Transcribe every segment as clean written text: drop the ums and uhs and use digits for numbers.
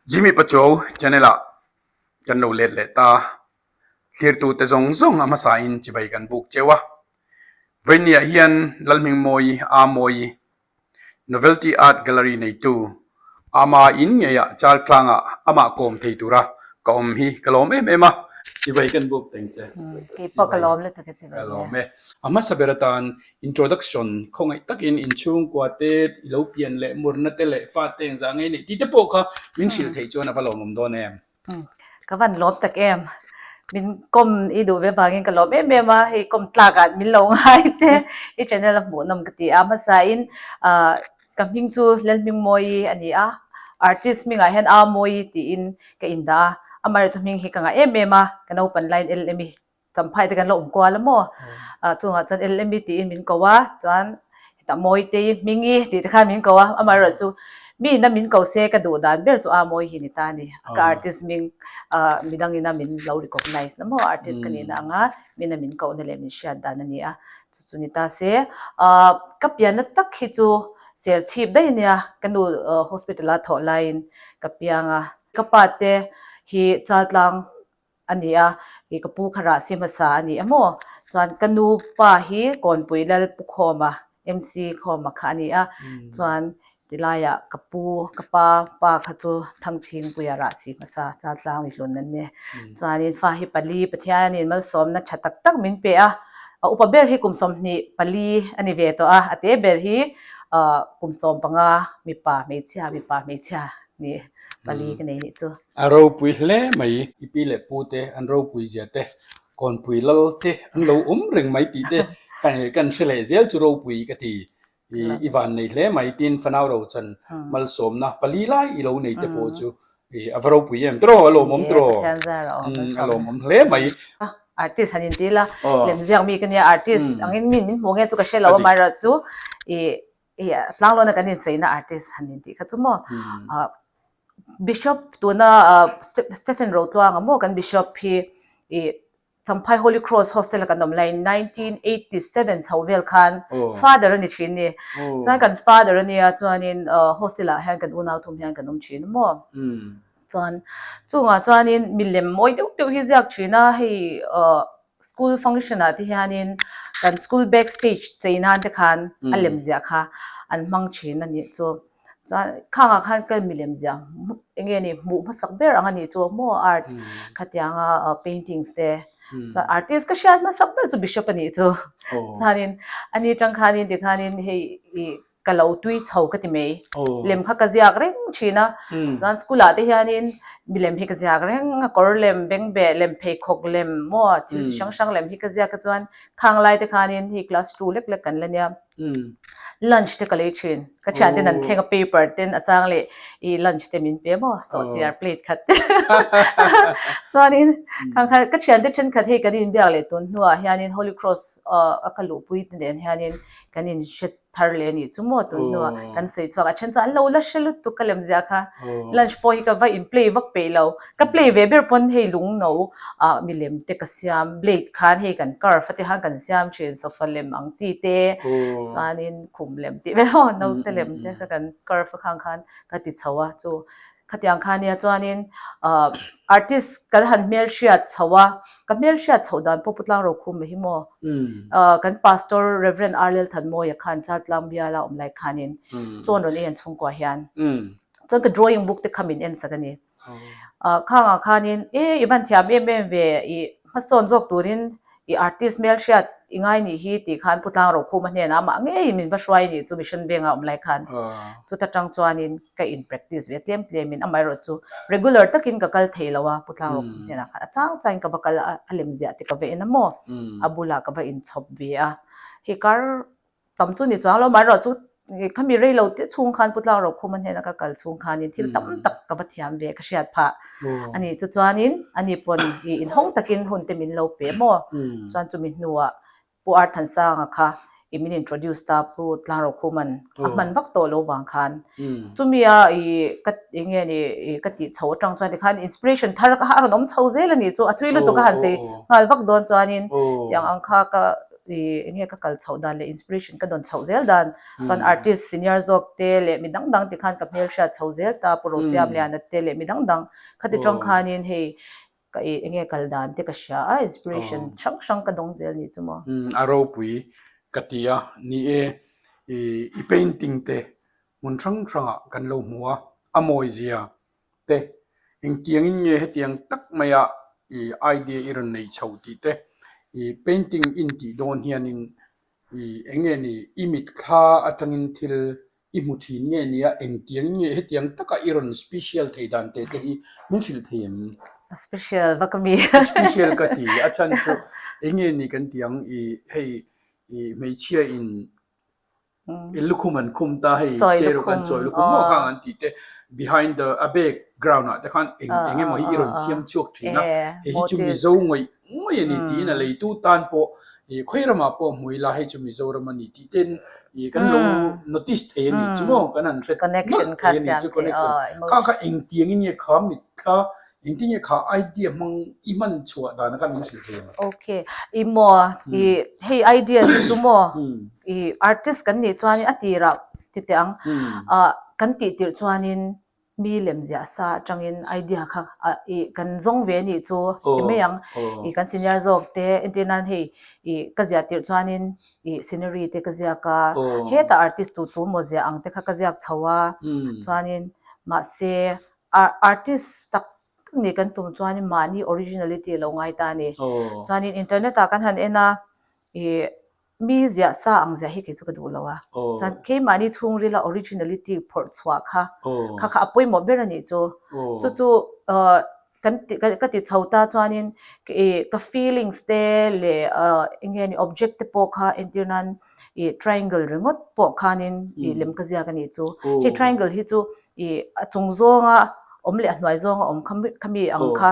Jimmy Pachuau channel ah kan lo let leh ta. Thlirtute zawng zawng a hmasain chibai kan buk cheu a. Vawinia hian Lalhmingmawi Amawi Novelty Art Gallery neitu ama in ngeiah Chaltlangah amah kawm thei tura ka awm hi ka lawm em em a. Chibai kan buk teng che. Kei pawh ka lawm lutuk e chibai. Ka lawm e. A hmasa ber atan introduction khawngaih takin inchhungkua te i lo pian leh murna te leh fa te engzah ngei neih tih te pawh kha min hrilh theih chuan a va lawmawm dawn em? Ka van lawm tak em? Min kawm i duh ve vangin ka lawm em em a, hei kawm tlakah min lo ngai te i channel a hmuhnawm ka ti a, hmasain ka hming chu Lalhmingmawii a ni a, artist hmingah hian Aamawi tiin ka indah a, amaherawhchu hming hi ka ngah em em a, ka naupan laiin LME Champhai te kan lo awm kual a maw? Chungah chuan LME tiin min ko a, chuan hetah Mawitei Hmingi tih te khan min ko a, amaherawh chu mi ina min ko se ka duh dan ber chu a Mawi hi ni ta a ni. Ka artist hming midang ina min lo recognize na maw artist ka nihna anga mi ina min kohna leh min hriat dan a ni a, chu chu ni ta se. Ka pianna tak hi chu Serchhip daih a nia, ka nu hospital a thawh laiin ka piang a, ka pa te hi Chaltlang a ni a, i ka pu kha rah si hmasa a ni emaw? Chuan ka nu pa hi Kawnpui Lal Pu Khawma, MC Khawma kha a ni a, chuan tilaiah ka pu, ka pa pa kha chu Thangchhingpuia rah si hmasa Chaltlang mihlun an ni. Chuanin fa hi pali Pathianin malsawmna tha tak tak min pe a, a upa ber hi kum 24 a ni ve tawh a, a te ber hi kum 15 mipa hmeichhia mipa hmeichhia ni pali ka nei nih chu. A ropui hle mai. I pi leh pu te an ropui zia te, Kawnpui lal te an lo awm reng mai tih te kan hre leh zel chu ropui ka ti. I van nei hle mai tin fanau ro chan malsawmna pali lai i lo nei te pawh chu a va ropui em tiraw? A lawmawm tiraw? A lawmawm hle mai. Artist han inti ila, lemziak mi ka nia, artist angin min min hmuh nge chu ka hre lo a, amaherawhchu i I tlanglawn a kan insaina artist han intih kha chu maw Bishop tuna Stephen Rotluanga maw kan Bishop hi i Champhai Holy Cross Hostel a kan awm laiin 1987 chho vel khan Father a ni thin ni. Chuan kan Father a nia chuanin hostel ah hian kan unau thum hian kan awm thin maw. Chuan chungah chuanin milem mawi deuh deuh hi ziak thin a hei School function ah te hianin kan school back stage chei nan te khan a lem ziah kha an hmang thin a nih chu. Chuan khang ah khan ka milem ziah eng nge ni hmuh hmasak ber ang a nih chu maw art khatianga paintings te chuan artist ka hriat hmasak ber chu Bishop a nih chu. Chuanin ani tang khanin tikhanin hei ih ka lo tui chho ka ti mai. Lem kha ka ziak reng thin a, chuan school ah te hianin milem hi ka ziak reng a, kawr lem, bengbeh lem, pheikhawk lem maw thil chi hrang hrang lem hi ka ziak a chuan khang lai te khanin hei class two lek lek kan la nia. Lunch te ka lei thin, ka thian ten an thleng a paper ten a chang leh i lunch te min pe maw sawhchiar plate khat te chuanin khang kha ka thian te thenkhat hei kan inbiak leh tun hnuah hianin Holy Cross a ka luhpui te nen hianin kan inhre thar leh a nih chu maw tun hnuah kan sawi chhuak a then chuan an lo la hre lutuk ka lem zia kha lunch pawh hi ka va in play vak peih lo ka play ve ber pawn hei lung no ah milem te ka siam blade khan hei kan curve a te khan kan siam thin sofa lem ang chi te chuanin khum lem tih vel aw naute lem te kha kan curve a khang khan ka ti chho a chu Khatiang kha nia chuanin artist kan han hmelhriat chho a, ka hmelhriat chhoh dan pawh Pu Tlangrokhum hi maw kan Pastor Rev. R. Lalthanmawia khan Chaltlang biala awm lai khanin chawn rawn ei an chhungkua hian chuan ka drawing book te kha min en sak a ni. Khangah khanin e i van thiam em em ve i hmasawn zawk turin I artist hmelhriat i ngai nih hi tih khan Pu Tlangrokhuma hnenah amah ngeiin min va hruai nih chu Mission Vengah awm lai khan chuta tang chuanin ka in practice ve tlem tlemin amaherawh chu regular takin ka kal thei lo a Pu Tlangrokhuma hnenah khan a chang changin ka va kal a a lem ziah te ka va en a maw a bulah ka va inchhawp ve a hei kar Tam chu ni chuang lo amaherawh chu khami rei lo te chhung khan Pu Tlangrokhuma hnena ka kal chhung khanin thil tam tak ka va thiam ve ka hriat phah a ni. Chu chuanin ani pawn i inhawng takin hun te min lo pe maw? Chuan chumi hnuah Pu Arthansanga kha i min introduce ta Pu Tlangrokhuma'n a hman vak tawh lo vang khan chumi a i ka eng nge ni i ka tih chho atang chuan tikhan inspiration thar kha a rawn awm chho zel a nih chu a thui lutuk a han sei nghal vak dawn chuanin tiang ang kha ka. ih eng nge ka kal chhoh dan leh inspiration ka dawn chhoh zel dan chuan artist senior zawk te leh mi dang dang tikhan ka hmelhriat chho zel ta Pu Rosiamliana te leh mi dang dang khati tang khanin hei ka ih eng nge kal dan te ka hria a inspiration hrang hrang ka dawng zel nih chu maw. A ropui ka ti a, ni e ih i painting te hmun hrang hrangah kan lo hmu a, a mawi zia te engtiangin nge hetiang tak maia i idea i rawn nei chho tih te i painting in tih dawn hianin i eng nge ni i mitthla atangin thil i hmu thin nge nia engtiangin nge hetiang taka i rawn special thei dan teh te hi min hrilh thei em? A special vak a mi. Special ka ti a chhan chu eng nge ni kan tih ang i hei i hmeichhia in I lukhum an khum ta hei chair kan chawi lukhum maw khang an tih te behind the a back ground ah te khan eng eng emaw hi i rawn siam chhuak thin a hei hi chu Mizo ngawih ngawih a ni tiin a leitu tan pawh ih khawi ramah pawh hmu ila hei chu Mizoram a ni tih ten ih kan lo notice thei a ni chu maw kan han hre nawlh thei a ni chu connection khang kha engtiangin nge kha mitthla Engtin nge kha idea hmang i hman chhuah dan kha min hrilh thei ang? Ok, i maw i hei idea chu chu maw i artist kan nih chuanin a tirah ti teh ang ah kan tih tirh chuanin mi lem ziah sa atangin idea kha i kan zawng ve nih chu ti mai ang i kan senior zawk te entir nan hei i ka ziah tirh chuanin i scenery te ka ziak a hetah artist tu tu maw ziah ang te kha ka ziak chho a chuanin mahse Artist tak tak nih kan tum chuanin mahni originality a lo ngai ta a ni. Chuanin internet ah kan han en a, ih mi ziah sa ang ziah hi kei chu ka duh lo a. Chuan keimahni chhungrila originality phawrh chhuah kha kha kha a pawimawh ber a nih chu. Chu chu kan ti ka ti chho ta chuanin ih ka feelings te leh eng nge ni object te pawh kha entir nan ih triangle ringawt pawh khanin ih lem ka ziak a nih chu. Hei triangle hi chu ih a chung zawnga awm leh a hnuai zawnga awm kha khami ang kha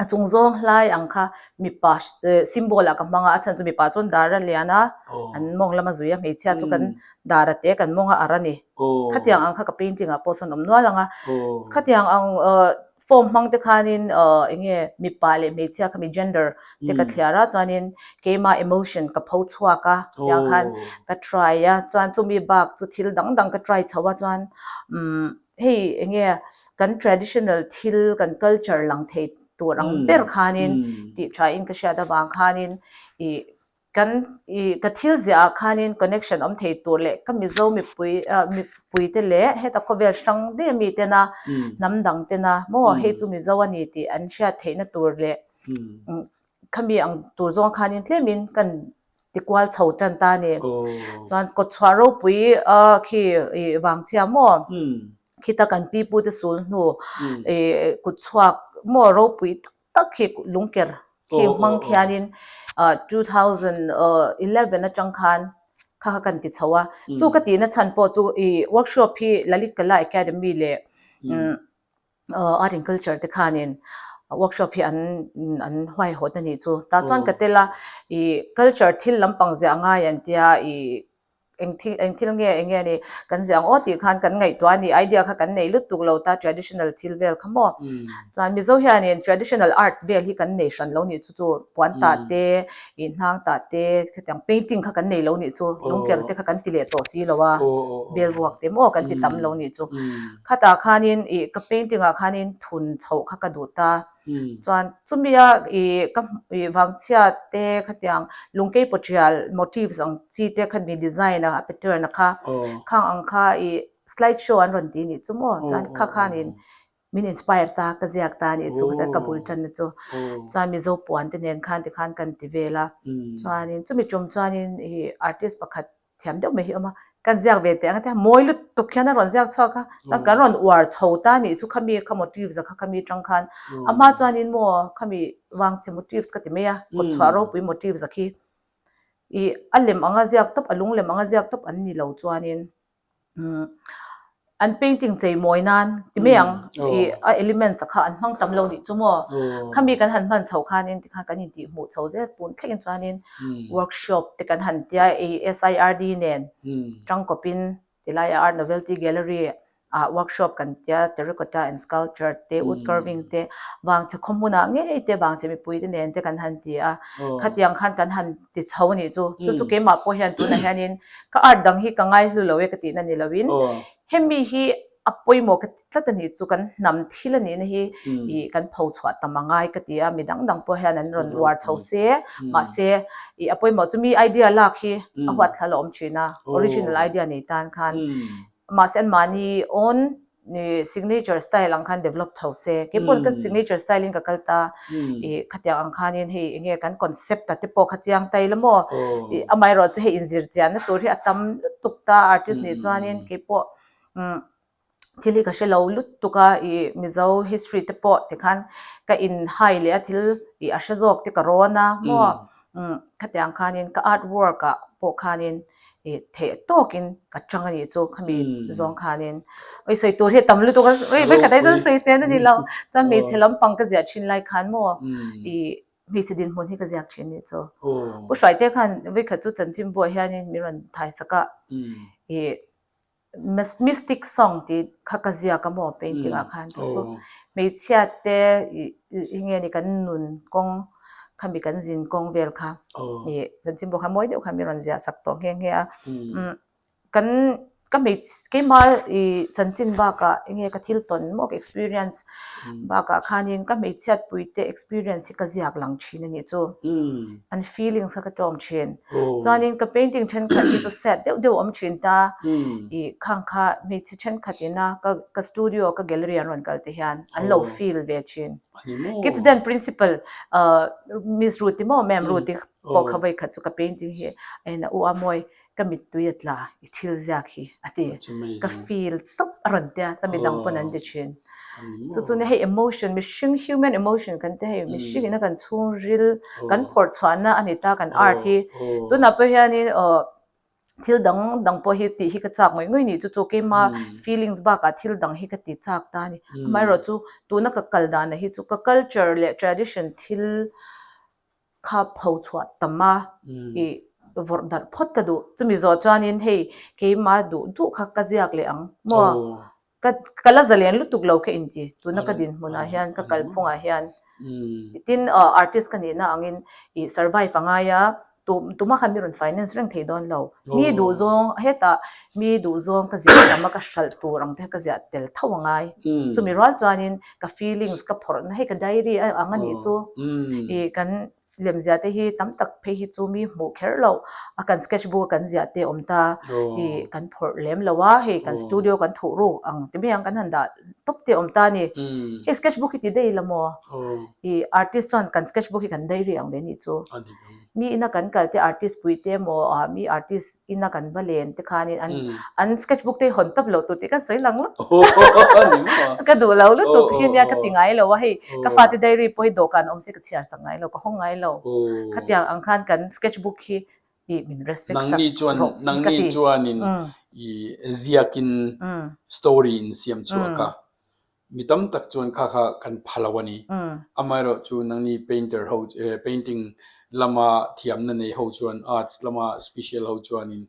a chung zawng hlai ang kha mipa symbol ah ka hmang a a chhan chu mipa chuan dar a lian a an mawng lama zui a hmeichhia chu kan dar a te kan mawng a ar a ni khatiang ang kha ka painting ah pawh chuan awm nual ang a khatiang ang Form hmang te khanin eng nge mipa leh hmeichhia kha mi gender te ka thliar a chuanin keimah emotion ka pho chhuak a tiang khan ka try a chuan chumi bak chu thil dang dang ka try chho a chuan umm hei eng nge kan traditional thil kan culture lang thei tur ang ber khanin tih tha in ka hriat avang khanin ih Kan i ka thil ziah ah khanin connection awm thei tur leh ka Mizo mipui ah mipui te leh heta khawvel hrang daih ami tena hnam dang tena maw hei chu Mizo a ni tih an hriat theihna tur leh khami ang tur zawng khanin tlemin kan ti kual chho tan ta a ni. Chuan kawtchhuah ropui a khi i vangchhia maw khita kan pipu te sul hnu i kutchhuak maw ropui tak tak khi lungker khi hmang khianin 2011 atang khan kha kha kan ti chho a, chu ka tihna chhan pawh chu i workshop hi Lalit Kala Academy leh Art and Culture te khanin workshop hi an an huaihawt a nih chu. Tah chuan ka tel a, i culture thil lampang ziah ngai an tia i Eng thil eng thil nge eng nge ni kan ziah ang aw tih khan kan ngaihtuah a ni idea kha kan nei lutuk lo ta traditional thil vel kha maw chuan Mizo hianin traditional art vel hi kan nei hran lo nih chu chu puan tah te ih hnang tah te khatiang painting kha kan nei lo nih chu lungker te kha kan ti leh tawh si lo a bel ruak te maw kan ti tam lo nih chu khatah khanin ih ka painting ah khanin thun chhoh kha ka duh ta. Chuan chumia ih ka ih vangchhia te khatiang lungkei pawtial motifs ang chi te kha mi design a a pattern a kha khang ang kha ih slide show an rawn ti nih chu maw chuan kha khanin min inspire ta ka ziak ta nih chu ka bul tan na chu chuan Mizo puan te nen khan tikhan kan ti vel a chuanin chumi tum chuanin ih artist pakhat thiam deuh mai hi a awm a, kan ziak ve teh ang a tia mawi lutuk hian a rawn ziak chhuak a, chuan kan rawn uar chho ta nih chu khami kha motifs a kha khami atang khan a hma chuanin maw khami vangchhe motifs ka ti mai a, kawtchhuah ropui motifs a khi ih a lem anga ziak tawp a lung lem anga ziak tawp an ni lo chuanin umm An painting chei mawi nan ti mai ang ih a elements a kha an hmang tam lo nih chu maw. Khami kan han hman chho khanin tikhan kan intih hmuh chho zel pun thlengin chuanin workshop te kan han tia ei SIRD nen tangkawpin tilai a Art Novelty Gallery Ah workshop kan tia terracotta and sculpture te wood carving te vangchhe khaw hmunah ngei te vangchhe mipui te nen te kan han ti a khatiang khan kan han ti chho a nih chu chu chu keimah pawh hian tunah hianin ka art dang hi ka ngaihlu lo e ka tihna ni loin hemi hi a pawimawh ka ti tlat a nih chu kan hnam thil a nihna hi ih kan pho chhuah tam a ngai ka ti a mi dang dang pawh hian an rawn uar chho se mahse ih a pawimawh chu mi idea lak hi a huat thla la awm thin a original idea nei tan khan Mahse anmahni own signature style ang khan develop tho se. Kei pawh ka signature style in ka kal ta. I khatiang ang khanin hei enge kan concept a te pawh kha chiang ta ila maw. I amaherawh chu hei inzir chianna tur hi a tam lutuk ta artist nih chuanin kei pawh thil hi ka hre lo lutuk a i Mizo history te pawh tikhan ka in hai leh a thil i a hre zawk te ka rawn a maw. Khatiang khanin ka art work ah pawh khanin i theih tawkin ka chang a nih chu khami zawng khanin oi sawi tur hi a tam lutuk a oi vekhat ai chuan sawi sen a ni lo chuan hmeichhe lampang ka ziah thin lai khan maw i hmeichhe dinhmun hi ka ziak thin nih chu Pu Hruaite khan vekhat chu chanchinbuah hianin min rawn thai sak a i Mystic song tih kha ka ziak a maw painting ah khan chu chu hmeichhia te ih nge ni kan nun kawng khami kan zin kawng vel kha ih chanchin pawh kha mawi deuh khan min rawn ziah sak tawh nghe nghe a kan ka hmeichhe keimah ih chanchin bakah enge ka thil tawn maw ka experience bakah khanin ka hmeichhiat pui te experience hi ka ziak lang thin a nih chu an feelings kha ka tawm thin. Chuanin ka painting thenkhat hi chu sad deuh deuh a awm thin ta. Ih khang kha hmeichhe thenkhat ina ka ka studio ka gallery an rawn kal te hian an lo feel ve thin. Kids Den principal ah Miss Ruth-i maw Ma'am Ruth-i pawh kha vawikhat chu ka painting hi a en a u a mawi ka mittui a tla i thil ziak hi a ti. Ka feel tawp a rawn tia chuan midang pawn an ti thin. Chu chu nia hei emotion mihring human emotion kan ti hei mihring ina kan chhungril kan phawrh chhuahna a ni ta kan art hi. Tunah pawh hianin aw thil dang dang pawh hi tih hi ka chak ngawih ngawih ni chu chu keima feelings bakah thil dang hi ka ti chak ta a ni. Amaherawhchu tuna ka kal danah hi chu ka culture leh tradition thil kha pho chhuah tam a i vawrh darh phawt ka duh. Chumi zawh chuanin hei keimah duh duh kha ka ziak leh ang maw? Ka ka la zalen lutuk lo kha inti tuna ka dinhmunah hian ka kalphungah hian. Tin artist ka nihna angin i survive a ngai a, tuma khan mi rawn finance reng thei dawn lo. Mi duhzawng hetah mi duhzawng ka ziah tam a ka hralh tur ang te kha ka ziah tel tho a ngai. Chumi rual chuanin ka feelings ka phawrhna hei ka diary a ang a nih chu i kan lemziah te hi tam tak phei hi chu mi hmuh kher loh a kan sketch book a kan ziah te awm ta i kan phawrh lem lo a hei kan studio kan thuh ruk ang ti mai ang kan han dah tawp te awm ta a ni hei sketch book hi ti daih la maw i artist chuan kan sketch book hi kan diary ang ve a nih chu mi ina kan kal te artist pui te emaw ah mi artist ina kan va len te khanin an an sketch book te hi hawn tawp loh tur tih kan sawi lang lutuk ka duh lo lutuk hi nia ka ti ngai lo a hei ka fate diary pawh hi dawhkan awm se ka chhiar sak ngai lo ka hawng ngai lo khatiang ang khan kan sketch book hi i min respect sak Nangni chuan rawh si ka nangni ti chuanin i ziakin story in siam chhuak a Mi tam tak chuan kha kha kan pha lo a ni. Amaherawhchu nangni painter ho painting lama thiamna nei ho chuan arts lama special ho chuanin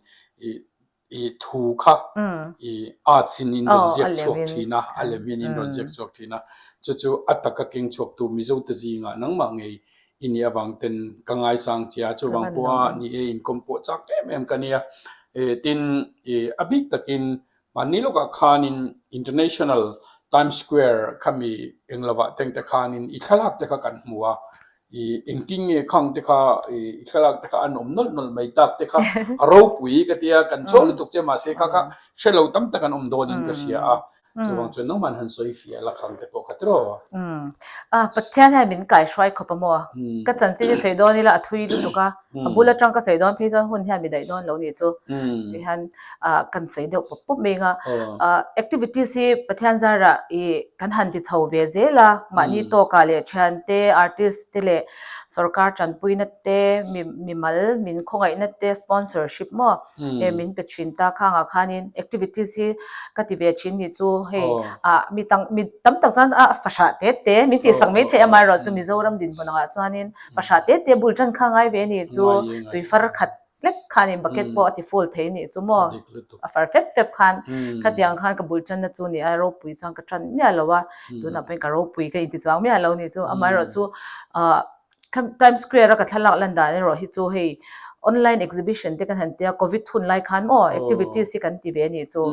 i i thu kha i arts in in rawn ziak chhuak thin a, a lem hian in rawn ziak chhuak thin a. Chu chu a taka keng chhuaktu Mizote zingah nangmah ngei i nih avang ten ka ngaisang che a, chuvang pawha ni e inkawm pawh chak em em ka nia. Tin, a bik takin Mahni lawkah khanin International Times Square khami englovah teng te khanin i thlalak te kha kan hmu a, i engtin nge khang te kha i thlalak te kha an awm nawlh nawlh mai tak te kha a ropui ka tia kan chhuak lutuk che mahse kha kha hre lo tam tak an awm dawnin ka hria a, chuvang chuan nangman han sawi fiah la khang te pawh kha tiraw. A Pathian hian min kaihruai khawp a maw? Ka chanchin hi sawi dawn ila a thui lutuk a, a bul atang ka sawi dawn phei chuan hun hian mi daih dawn lo nih chu tihian kan sawi deuh pawp pawp mai anga activities hi Pathian zarah ih kan han ti chho ve zel a mahni tawkah leh thiante artist te leh sorkar tanpuina te mi mimal min khawngaihna te sponsorship maw he min pe thin ta khangah khanin activities hi ka ti ve thin nih chu hei ah mi tang mi tam tak chuan a fahrah te te min tihsak mai theih amaherawhchu Mizoram dinhmun angah chuanin Pasha te te bul tan kha ngai ve ni chu tui far khat. lek khanin bucket pawh a ti full thei nih chu maw a far fep fep khan khatiang khan ka bul tanna chu ni a ropui chuan ka tan miah lo a tunah pawhin ka ropui ka inti chuang miah lo nih chu amaherawh chu ah Times Square a ka thlalak lan dan erawh hi chu hei online exhibition te kan han tia covid hun lai khan maw activities hi kan ti ve nih chu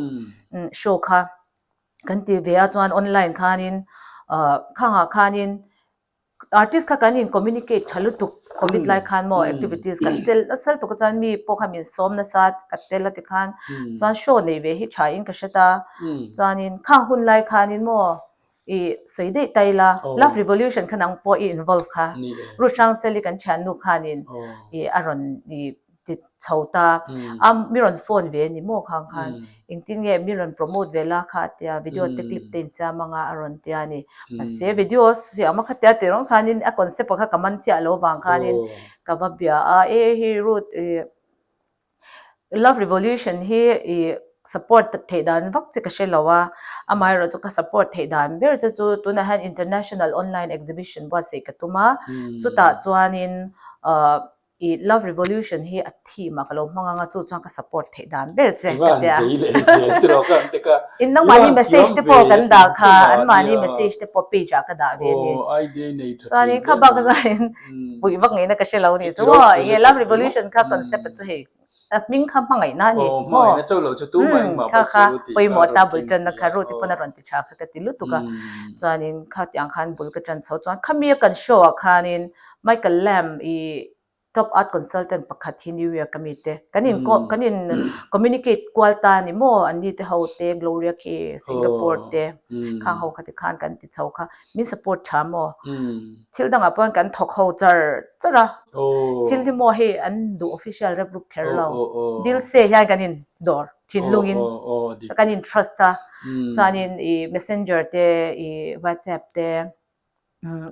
show kha kan ti ve a chuan online khanin ah khangah khanin Artist kha kan in communicate tha lutuk covid lai khan maw activities kan tel nasa lutuk a chuan mi pawh kha min sawm nasa ka tel a tikhan chuan show nei ve hi tha in ka hre ta chuanin khang hun lai khanin maw i sawi daih ta ila love revolution kha nang pawh i involve kha Ruth Hrangcheli kan thiannu khanin i a rawn i ti chho ta a mi rawn phone ve a ni maw khang khan engtin nge mi rawn promote ve la kha a tia video te clip te insiam anga a rawn tia a ni mahse video siam a khatia tih rawng khanin a concept ah kha ka man chiah lo vang khanin ka va bia a e hei Ruth ih love revolution hi ih support theih dan vak che ka hre lo a amaherawhchu ka support theih dan ber che chu tunah hian international online exhibition buatsaih ka tum a chutah chuanin ah I love revolution hi a theme ah ka lo hmang anga chu chuan ka support theih dan ber che ka tia. In nangmahni message te pawh kan dah kha anmahni message te pawh page ah ka dah ve a ni. Chuanin kha bak chuanin puih vak ngeina ka hre lo ni chu maw enge love revolution kha concept chu hei a hming kha hmangaihna a ni maw kha kha pawimawh ta bul tanna kha Ruth-i pawn a rawn ti tha kha ka ti lutuk a chuanin khatiang khan bul ka tan chho chuan khami a kan show ah khanin Michael Lamb i top art consultant pakhat hi New York a mi te kan in kan in communicate kual ta a ni maw an ni te ho te Gloria khi Singapore te khang ho kha ti khan kan ti chho kha min support tha maw thil dangah pawh kan thawk ho char char a thil hi maw hei an duh official rep rup kher lo dil se hian kan in dawr thinlung in kan in trust a chuanin i messenger te i whatsapp te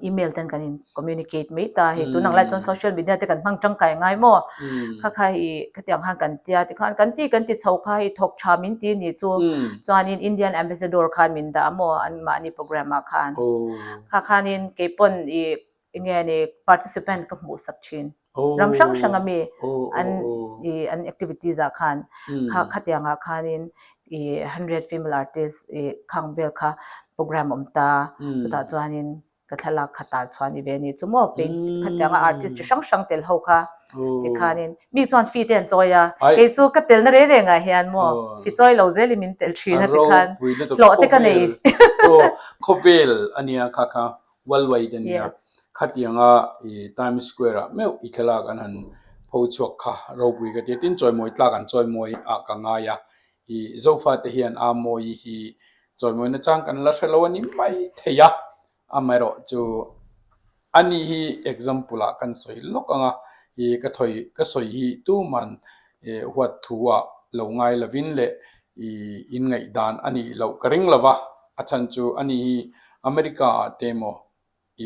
email ten kan in communicate mai ta hei tunang lai chuan social media te kan hmang tangkai ngai maw kha kha i khatiang khan kan tia tikhan kan ti kan ti chho kha hei thawk tha min ti ni chu chuanin Indian ambassador khan min dah maw an mahni program ah khan kha khanin keipawn i enge ni participant ka hmuh sak thin. Ram hrang hrang a mi an i an activities ah khan kha khatiang ah khanin i 100 female artist i khang vel kha program awm ta chutah chuanin ka thlalak kha tar chhuah ni ve ni chu maw paint khatiang a artist chi hrang hrang tel ho kha tikhanin mi chuan fee te an chawi a kei chu ka telna reng reng ah hian maw fee chawi lo zelin min tel thin a tikhan hlawh te ka nei. Khawvel ania kha kha Worldwide a nia. Khatianga i Times Square ah meuh i thlalak an han pho chhuak kha ropui ka ti a, tin chawimawi tlak an chawimawi ah ka ngai a, i Zofate hian a mawi hi chawimawi nachang kan la hre lo a ni mai thei a, amaherawh chu ani hi example ah kan sawi lawk ang a, i ka thawi ka sawi hi tuman huat thu ah lo ngai lovin leh i inngaihdan a nih loh ka ring lo va, a chhan chu ani hi America ah te emaw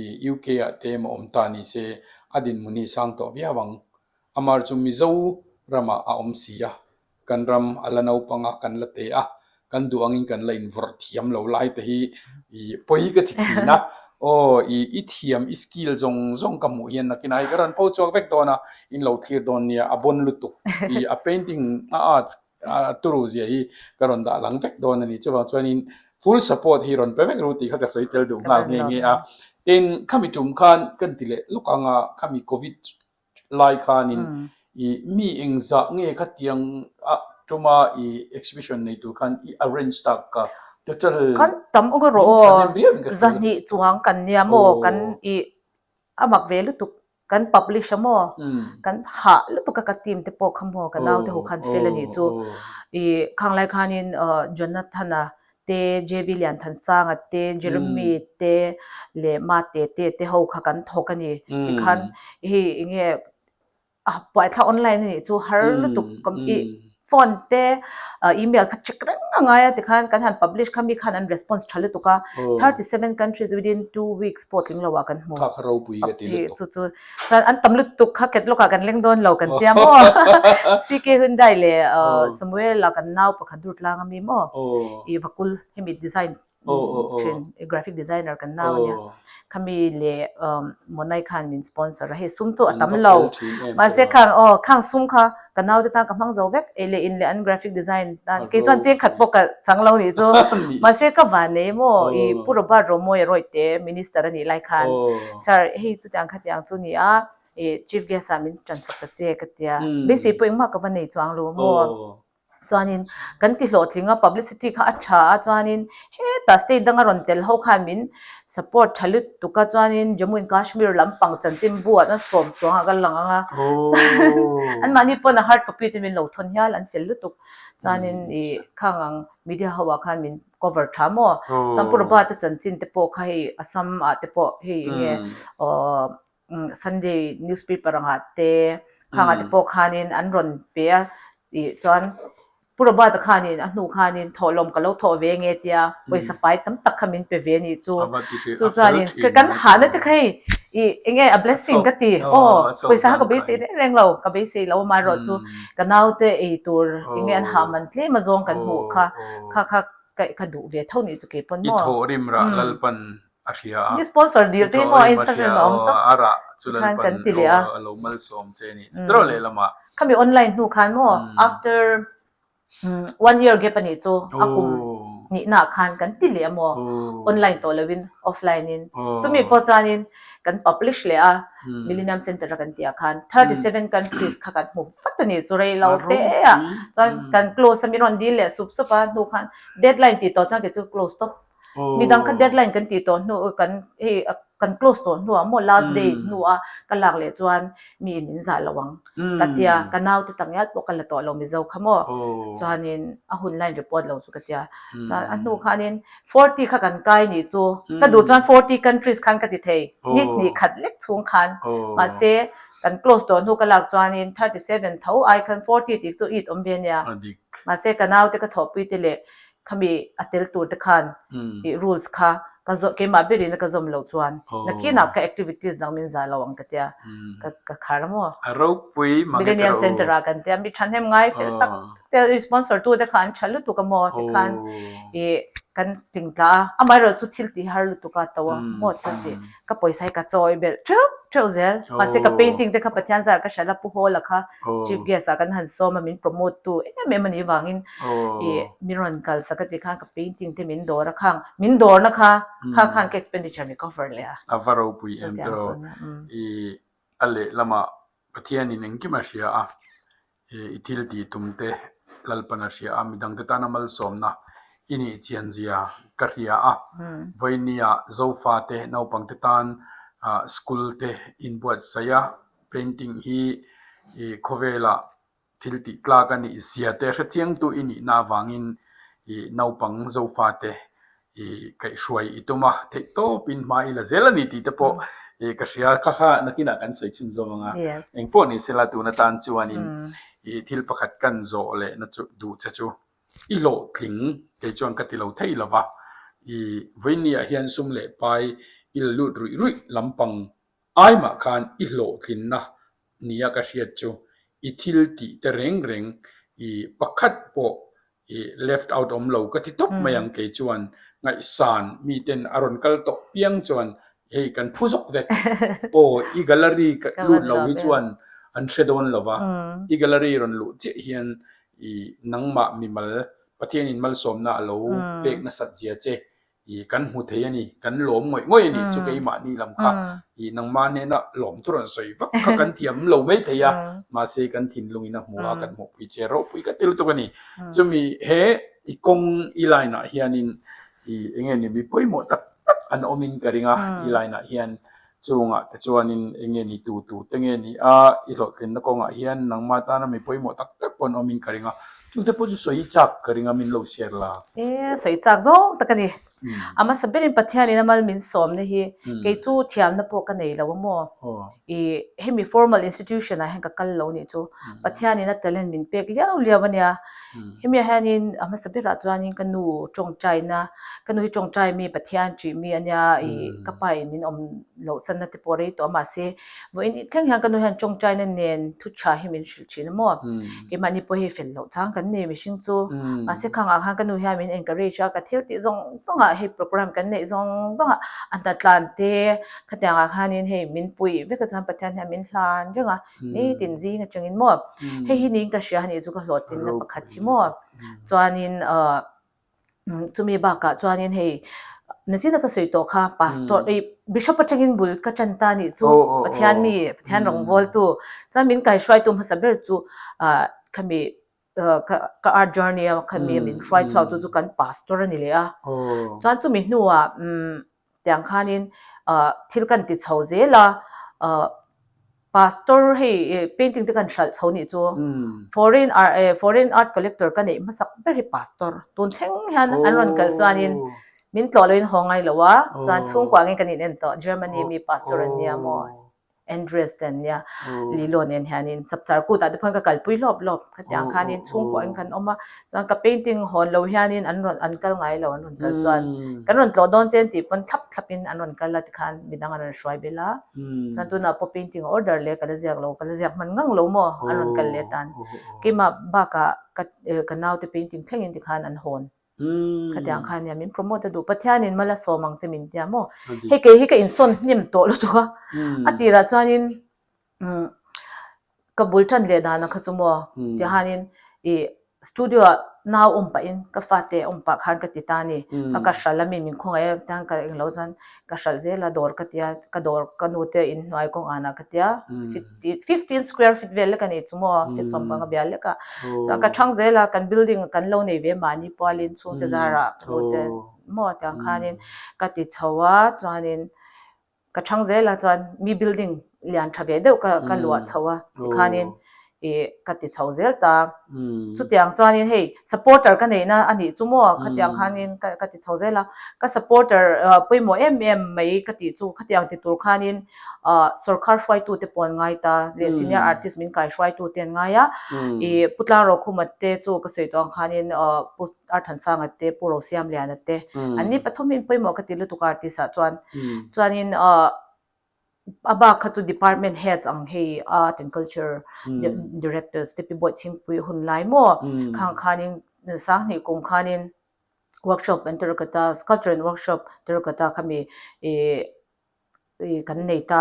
i UK ah te emaw awm ta ni se a dinhmun hi sang tawh viau ang. Amar chu Mizo ramah a awm si a, kan ram a la naupang a, kan la te a, kan duh angin kan la invawrh thiam lo lai te hi i pawi ka ti thin a, aw i i thiam i skill zawng zawng ka hmuh hian nakinah hi ka rawn pho chhuak vek dawn a, in lo thlir dawn nia a bon lutuk i a painting a arts a turu zia hi ka rawn dah lang vek dawn a ni. Chuvang chuanin full support hi rawn pe vek ru tih kha ka sawi tel duh nghal nghe nghe a. Tin, khami tum khan kan ti leh lawk ang a, khami covid lai khanin i mi engzah nge khatiang a tuma i exhibition nei tur khan i arrange tak ka total Kan tam awk erawh aw, zahnih chuang kan nia maw kan i a mak ve lutuk Kan publish a maw? Kan hah lutuk a ka team te pawh kha maw ka naute ho khan fel a nih chu. I khang lai khanin Jonathan-a te, JV Lianthansanga te, Jeremy te leh Mate te te ho kha kan thawk a ni. Tikhan hei enge a buaithlak online a nih chu har lutuk i phone te email kha check reng a ngai a tikhan kan han publish kha mi khan an response tha lutuk a 37 countries within 2 weeks pawh tling lo ah kan hmu Kha kha ropui ka ti lutuk. Chu chu chuan an tam lutuk kha catalog ah kan leng dawn lo kan tia maw CK Hyundai leh Samuel a kan nau pakhat dur tlang a mi maw i vakul hemi design. Thin graphic designer kan nau ania khami leh Monai khan min sponsor a hei sum chu a tam lo mahse khang aw khang sum kha ka nau te tan ka hmang zo vek ei leh in leh an graphic design tan kei chuan cheng khat pawh ka chang lo nih chu mahse ka van nei maw i Pu Robert Romawia Rawite minister a nih lai khan sir hei chutiang khatiang chu ni a i chief guest ah min tansak ta che ka tia beisei pawh engmah ka va nei chuang lo maw. Chuanin kan ti hlawhtling a, publicity kha a tha a, chuanin hetah state danga rawn tel ho khan min support tha lutuk a, chuanin Jammu and Kashmir lampang chanchinbu ah chuan sawm chuang ah ka lang ang a, anmahni pawn a hard copy te min lo thawn hial an fel lutuk, chuanin ih khang ang media ho ah khan min cover tha maw, chuan Pu Robert-a chanchin te pawh kha hei Assam ah te pawh hei enge aww Sunday newspaper angah te khangah te pawh khanin an rawn pe a tih chuan Pu Robert-a khanin a hnu khanin thawhlawm ka lo thawh ve nge tia pawisa fai tam tak kha min pe ve nih chu. Chu chuanin kan hahna te kha hei ih enge a blessing ka ti aw pawisa kha ka beisei reng reng lo ka beisei lo amaherawh chu ka naute ei tur enge an hah man tlem azawng kan hmuh kha kha kha ka duh ve tho nih chu keipawn maw. I thawhrim rah Lalpan a hria a. Mi sponsor dil te hi maw a inthlahrun a awm tawp. A rah chu Lalpan a lo malsawm che a ni. Chutawrh lehlamah. Khami online hnu khan maw after one year gap a nih chu a kum hnihna ah khan kan ti leh a maw online tawh loin offline in chumi pawh chuanin kan publish leh a Millennium Centre a kan tih ah khan 37 countries kha kan hmu vat a nih chu rei lo te ah chuan kan close a min rawn dil leh sup sup a hnu khan deadline tih tawh chuan kei chu close tawp. Midang kha deadline kan tih tawh hnu kan hei kan close tawh hnuah maw last day hnua ka lak leh chuan mi in min zah lo ang ka tia ka naute tak ngial pawh ka la tawh lo Mizo kha maw chuanin a hun line report lo chu ka tia chuan a hnu khanin 40 kha kan kai nih chu ka duh chuan 40 countries khan ka ti thei ni hnih khat lek chhung khan mahse kan close tawh hnu ka lak chuanin 37 tho ai khan 40 tih chu it awm ve ania mahse ka naute ka thawhpui te leh Khami a tel tur te khan i rules kha ka zawh keimah berin a ka zawm loh chuan nakinah ka activities dang min zah lo ang ka tia ka ka khar a maw. A ropui mange te Millennium rawh u. Centre ah kan tia mi thahnem ngai fel tak te sponsor tu te kha an tha lutuk a maw tikhan i kan tlingtla a amaherawhchu chu thil tih har lutuk a to a maw thil tih ka pawisa hi ka chawi belh teuh teuh zel mahse ka painting te kha Pathian zar ka hralh a Pu Hawla kha Chief guest ah kan han sawm a min promote tu em em a nih vangin ih min rawn kal sak a ti khan ka painting te min dawr a khang min dawrna kha kha khan ka expenditure mi cover leh a. A va ropui em tawh ih a lehlamah Pathianin engkim a hria a i thil tih tum te Lalpan a hria a, midangte tana malsawmna i nih chian zia ka hria a. Vawinia Zofate naupangte tan school te inbuatsaih a, painting hi i khawvelah thil tih tlak a nih zia te hrechiangtu i nihna avangin i naupang Zofate i kaihhruai i tum a, theih tawpin hma i la zel a ni tih te pawh i ka hria. Kha kha nakinah kan sawi chhun zawm ang a, engpawh ni sela tun atan chuanin i thil pakhat kan zawh lehna chu duh che chu i hlawhtling kei chuan ka ti lo thei lo va, i vawinia hian sum leh pai i la lut ruih ruih lampang Ai mah khan i hlawhtlinna nia ka hriat chu i thil tih te reng reng i pakhat pawh i left out awm lo ka ti tawp mai ang kei chuan ngaihsan miten a rawn kal tawh piang chuan hei kan phu zawk vek aw i gallery lut lo hi chuan an hre dawn lo va i gallery rawn luh chiah hian i nangmah mimal Pathianin malsawmna a lo pek nasat zia che I kan hmu thei a ni, kan lawm ngawih ngawih a ni chu keimahni lam kha i nangmah hnena lawm thu rawn sawi vak kha kan thiam lo mai thei a, mahse kan thinlungin a hmu a, kan hmuhpui che ropui ka ti lutuk a ni. Chumi he i kawng i line ah hianin i enge ni mi pawimawh tak tak an awmin ka ring a, i line ah hian Chungah te chuanin eng nge ni tu tu te nge ni a, i hlawhtlinna kawngah hian nangmah tana mi pawimawh tak tak pawh an awmin ka ring a, chungte pawh chu sawi chak ka ring a min lo share la. E, sawi chak zawng tak a ni. A hmasa berin Pathianin a mal min sawmna hi kei chu thiamna pawh ka nei lo a maw? I hemi formal institution ah hian ka kal lo nih chu Pathianin a talent min pek liau liau a nia. Hemi ah hianin a hmasa berah chuanin ka nu tawngtaina, ka nu hi tawngtai mi Pathian ṭih mi a nia ih ka pa in min awm loh sanna te pawh rei tawh a mahse vawiin thleng hian ka nu hian tawngtaina nen thu tha hi min hrilh thin a maw. Keimahni pawh hei fel loh chang kan nei mihring chu mahse khang ah khan ka nu hian min encourage a ka thil tih zawng zawng ah hei program kan neih zawng zawng ah a hnatlan te khatiang ah khanin hei min puih vek a chuan Pathian hian min hlan reng a. Nitin zing atangin maw? Hei hi niin ka hria a nih chu ka hlawhtlinna pakhat hi maw? Chuanin chumi bakah chuanin hei nachina ka sawi tawh kha pastor ei bishop atangin bul ka tan ta nih chu Pathian mi Pathian rawngbawltu chuan min kaihruaitu hmasa ber chu khami ka art journey a khami min hruai chhuak tu chu kan pastor a ni leh a. Chuan chumi hnuah tiang khanin thil kan ti chho zel a, pastor hei painting te kan hralh chho nih chu foreign foreign art collector ka neih hmasak ber hi pastor tun thleng hian an rawn kal chuanin min tlawh loin haw ngai lo a, chuan chhungkua angin kan in en tawh Germany mi pastor an nia maw. Andreas te an nia, Lilo nen hianin chapchar kutah te pawhin ka kalpui hlawp hlawp. Khatiang khanin chhungkaw in kan awm a, chuan ka painting hawn lo hianin an rawn an kal ngai lo an rawn kal chuan kan rawn tlawh dawn che an tih pawn thlap thlapin an rawn kal a tikhan midang an rawn hruai bel a. Chuan tunah pawh painting order leh ka la ziak lo, ka la ziak hman ngang lo maw an rawn kal leh tan. Keimah bakah ka ka naute painting thlengin tikhan an hawn. Khatiang khan nia min promote a duh Pathianin mal a sawm ang che min tia maw. Hei kei hi ka insawn hnem tawh lutuk a. A tirah chuanin ka bul tan leh dan a kha chu maw tihanin ih studio ah nau awm pahin ka fate awm pah khan ka ti ta a ni. Ka ka hralh a mi min khawngaih a tiang ka englo chuan ka hralh zel a dawr ka tia ka dawr ka nute inhnuai kawng anah ka tia 15 square feet vel lek a ni chu maw feet 15 bial lek a chuan ka thang zel a kan building kan lo nei ve mahni pualin chhungte zarah ka nute maw tiang khanin ka ti chho a chuanin ka thang zel a chuan mi building lian tha ve deuh ka ka luah chho a tikhanin ih ka ti chho zel ta. Chutiang chuanin hei supporter ka neihna a nih chu maw khatiang khanin ka ka ti chho zel a, ka supporter pawimawh em em mai ka tih chu khatiang ti tur khanin sorkar hruaitute pawh an ngai ta leh senior artist min kai hruaitute an ngai a, ih Pu Tlangrokhuma te chu ka sawi tawh ang khanin Pu Arthansanga te Pu Rosiamliana te an ni pathumin pawimawh ka ti lutuk a artist ah chuan chuanin A bak kha chu department heads ang hei art and culture directors te pi Bawichhingpui hun lai maw khang khanin Sanghnih kum khanin workshop an Terracotta sculpture and workshop Terracotta khami ih ih kan nei ta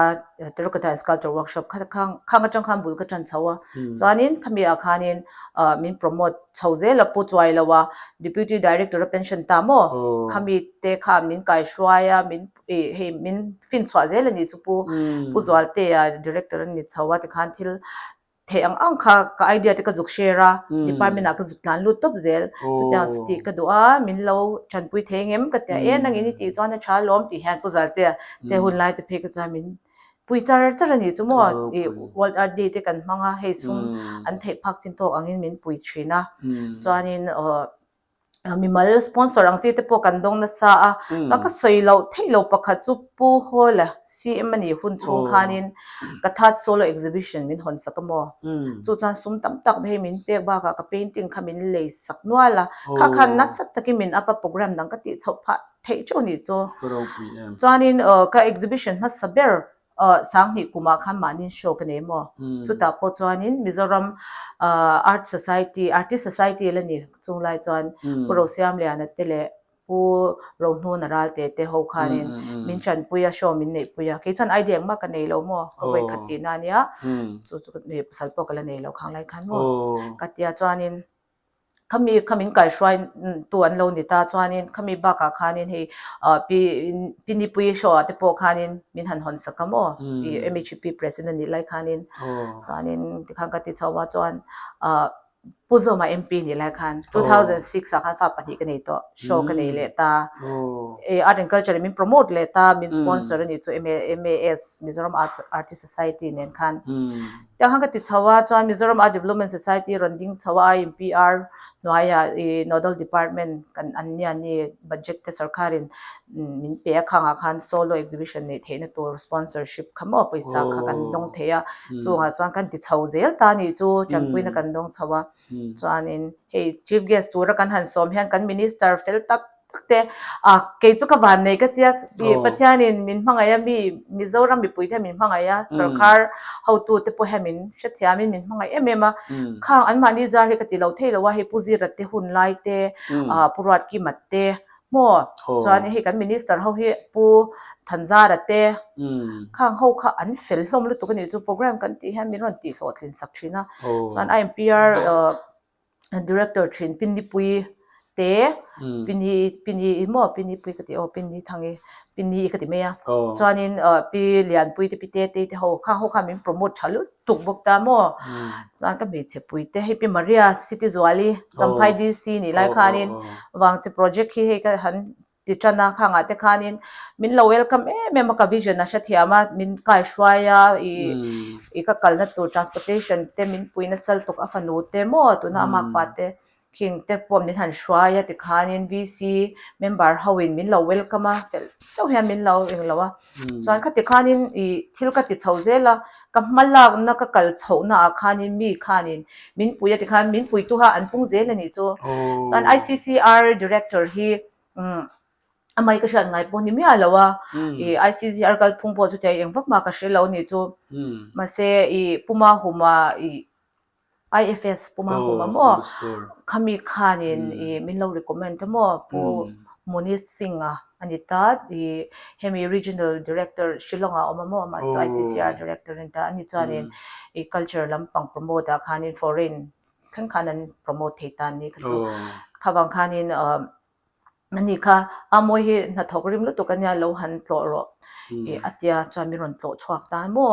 Terracotta and sculpture workshop kha khang khang atang khan bul ka tan chho a chuanin khami ah khanin ah min promote chho zel a pu chuai lo a deputy director a pension ta maw khami te khan min kaihruai a min ih hei min fin chhuah zel a nih chu pu pu Zualtea director a ni chho a tikhan thil theih ang ang kha ka idea te ka zuk share a department ah ka zuk tlan lut tawp zel chutiang chu tih ka duh a min lo tanpui thei ngem ka tia e nangin i tih chuan a tha alawm tih hian pu Zualtea te hun lai te phei ka chuan min pui char char a nih chu maw ih world art day te kan hmang a hei sum an theih phak chin tawk angin min pui thin a chuanin aw Mimal sponsor ang chi te pawh kan dawng nasa a, ka ka sawi loh theih lo pakhat chu Pu Hawla CM a nih hun chhung khanin ka third solo exhibition min hawn sak a maw? Chu chuan sum tam tak hei min pek bakah ka painting kha min lei sak nual a, kha khan nasa takin min up a program dang ka tih chhoh phah theih teuh nih chu. Chuanin ka exhibition hmasa ber Sanghnih kumah khan mahni show ka nei maw? Chutah pawh chuanin Mizoram Art Society, Artist Society la ni chung lai chuan Pu Rosiamliana te leh Pu Rohnuna Ralte te ho khanin min tanpui a, show min neihpui a. Kei chuan idea engmah ka nei lo maw? Ka vawikhat tihna a nia. Chu chu pasal pawh ka la nei lo khang lai khan maw? Ka tia chuanin Khami kha min kaihruai tu an lo ni ta chuanin khami bakah khanin hei pi pi Nipui show ah te pawh khanin min han hawn sak a maw i MHP president nih lai khanin chuanin tikhan ka ti chho a chuan Pu Zawma MP nih lai khan 2006 ah khan fa pahnih ka nei tawh show ka nei leh ta art and culture in min promote leh ta min sponsor a nih chu MAS Mizoram Arts Artist Society nen khan. Tiang khan ka ti chho a, chuan Mizoram Art Development Society rawn ding chho a, IMPR. hnuaiah ih nodal department kan an nia ni budget te sorkarin min pe a khangah khan solo exhibition neih theihna tur sponsorship kha maw pawisa kha kan dawng thei a chungah chuan kan ti chho zel ta anih chu tanpuina kan dawng chho a chuanin hei chief guest tura kan han sawm hian kan minister fel tak tak te a kei chu ka van nei ka tia i Pathianin min hmangaih a mi Mizoram mipui te min hmangaih a sorkar hotu te pawh hian min hrethiamin min hmangaih em em a khang anmahni zar hi ka ti lo thei lo a hei Pu Zira te hun lai te ah Pu Ruatkima te maw chuan hei kan minister ho hi Pu Thanzara te khang ho kha an fel hlawm lutuk a nih chu program kan tih hian min rawn tih hlawhtlin sak thin a chuan IMPR Director thin Pinnipui te Pini Pini i maw Pinnipui ka ti aw Pinni Thangi Pinni i ka ti mai a chuanin Pi Lianpui te Pi Tetei te ho khang ho khan min promote tha lutuk bawk ta maw chuan ka hmeichhe pui te hei Pi Maria City Zuali Champhai DC nih lai khanin Vangchhe project hi hei ka han ti tan a, khangah te khanin min lo welcome em em a, ka vision a hrethiam a, min kaihruai a, i i ka kalna tur transportation te min pui nasa lutuk a fanu te maw tuna a makpa te khing te pawh min han hruai a tikhanin VC member ho in min lo welcome a, fel deuh hian min lo englo a, chuan khati khanin i thil ka ti chho zel a, ka hma lakna ka kal chhohna ah khanin mi khanin min pui a tikhan min puitu kha an pung zel a nih chu, chuan ICCR director hi Umm amai ka hriat ngai pawh ni miah lo a, i ICZR kalphung pawh chutia eng vak mah ka hre lo nih chu. Mahse i Puma Huma i IFS Puma Huma maw khami khanin i min lo recommend a maw Pu Munish Singh a a ni ta i hemi Regional Director Shillong ah a awm a maw amah chu ICCR Director a ni ta a ni chuanin i culture lampang promote ah khanin foreign thleng khan an promote thei ta ni kha chu khavang khanin ani kha a mawi hi hnathawk rim lutuk ania lo han tlawh rawh i a tia chuan min rawn tlawh chhuak ta maw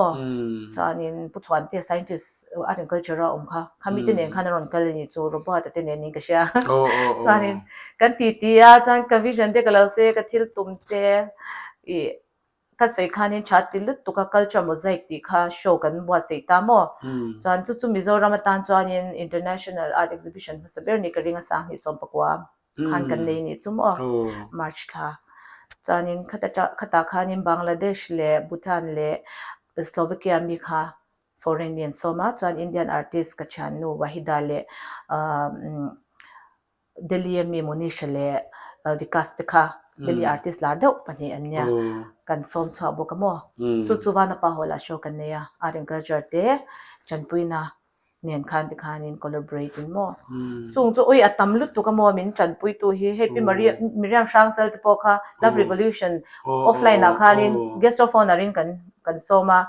chuanin Pu Chhuantea scientist art and culture a awm kha khami te nen khan a rawn kal a ni chu Robert a te nen in ka hria chuanin kan titi a chuan ka vision te ka lo sawi a ka thil tum te i Ka sawi khanin tha ti lutuk a Culture Mosaic tih kha show kan buatsaih ta maw? Chuan chu chu Mizoram atan chuanin International Art Exhibition hmasa ber ni ka ring a 2019 khan kan nei nih chu maw? March thla. Chuanin khata khatah khanin Bangladesh leh Bhutan leh Slovakia mi kha foreign mi an sawm a, chuan Indian artist ka thiannu Wahida leh Delhi a mi Monisha leh Vikas te kha Delhi artist lar deuh pahnih an nia kan sawm chhuah bawk a maw? Chu chu Vanapa Hall ah show kan nei a, art and culture te tanpuina nen khan tikhanin collaborate in maw? Chung chu ui a tam lutuk a maw min tanpuitu hi hei Pi Maria Miriam Hrangchal te pawh kha Love Revolution offline ah khanin guest of honour in kan kan sawm a,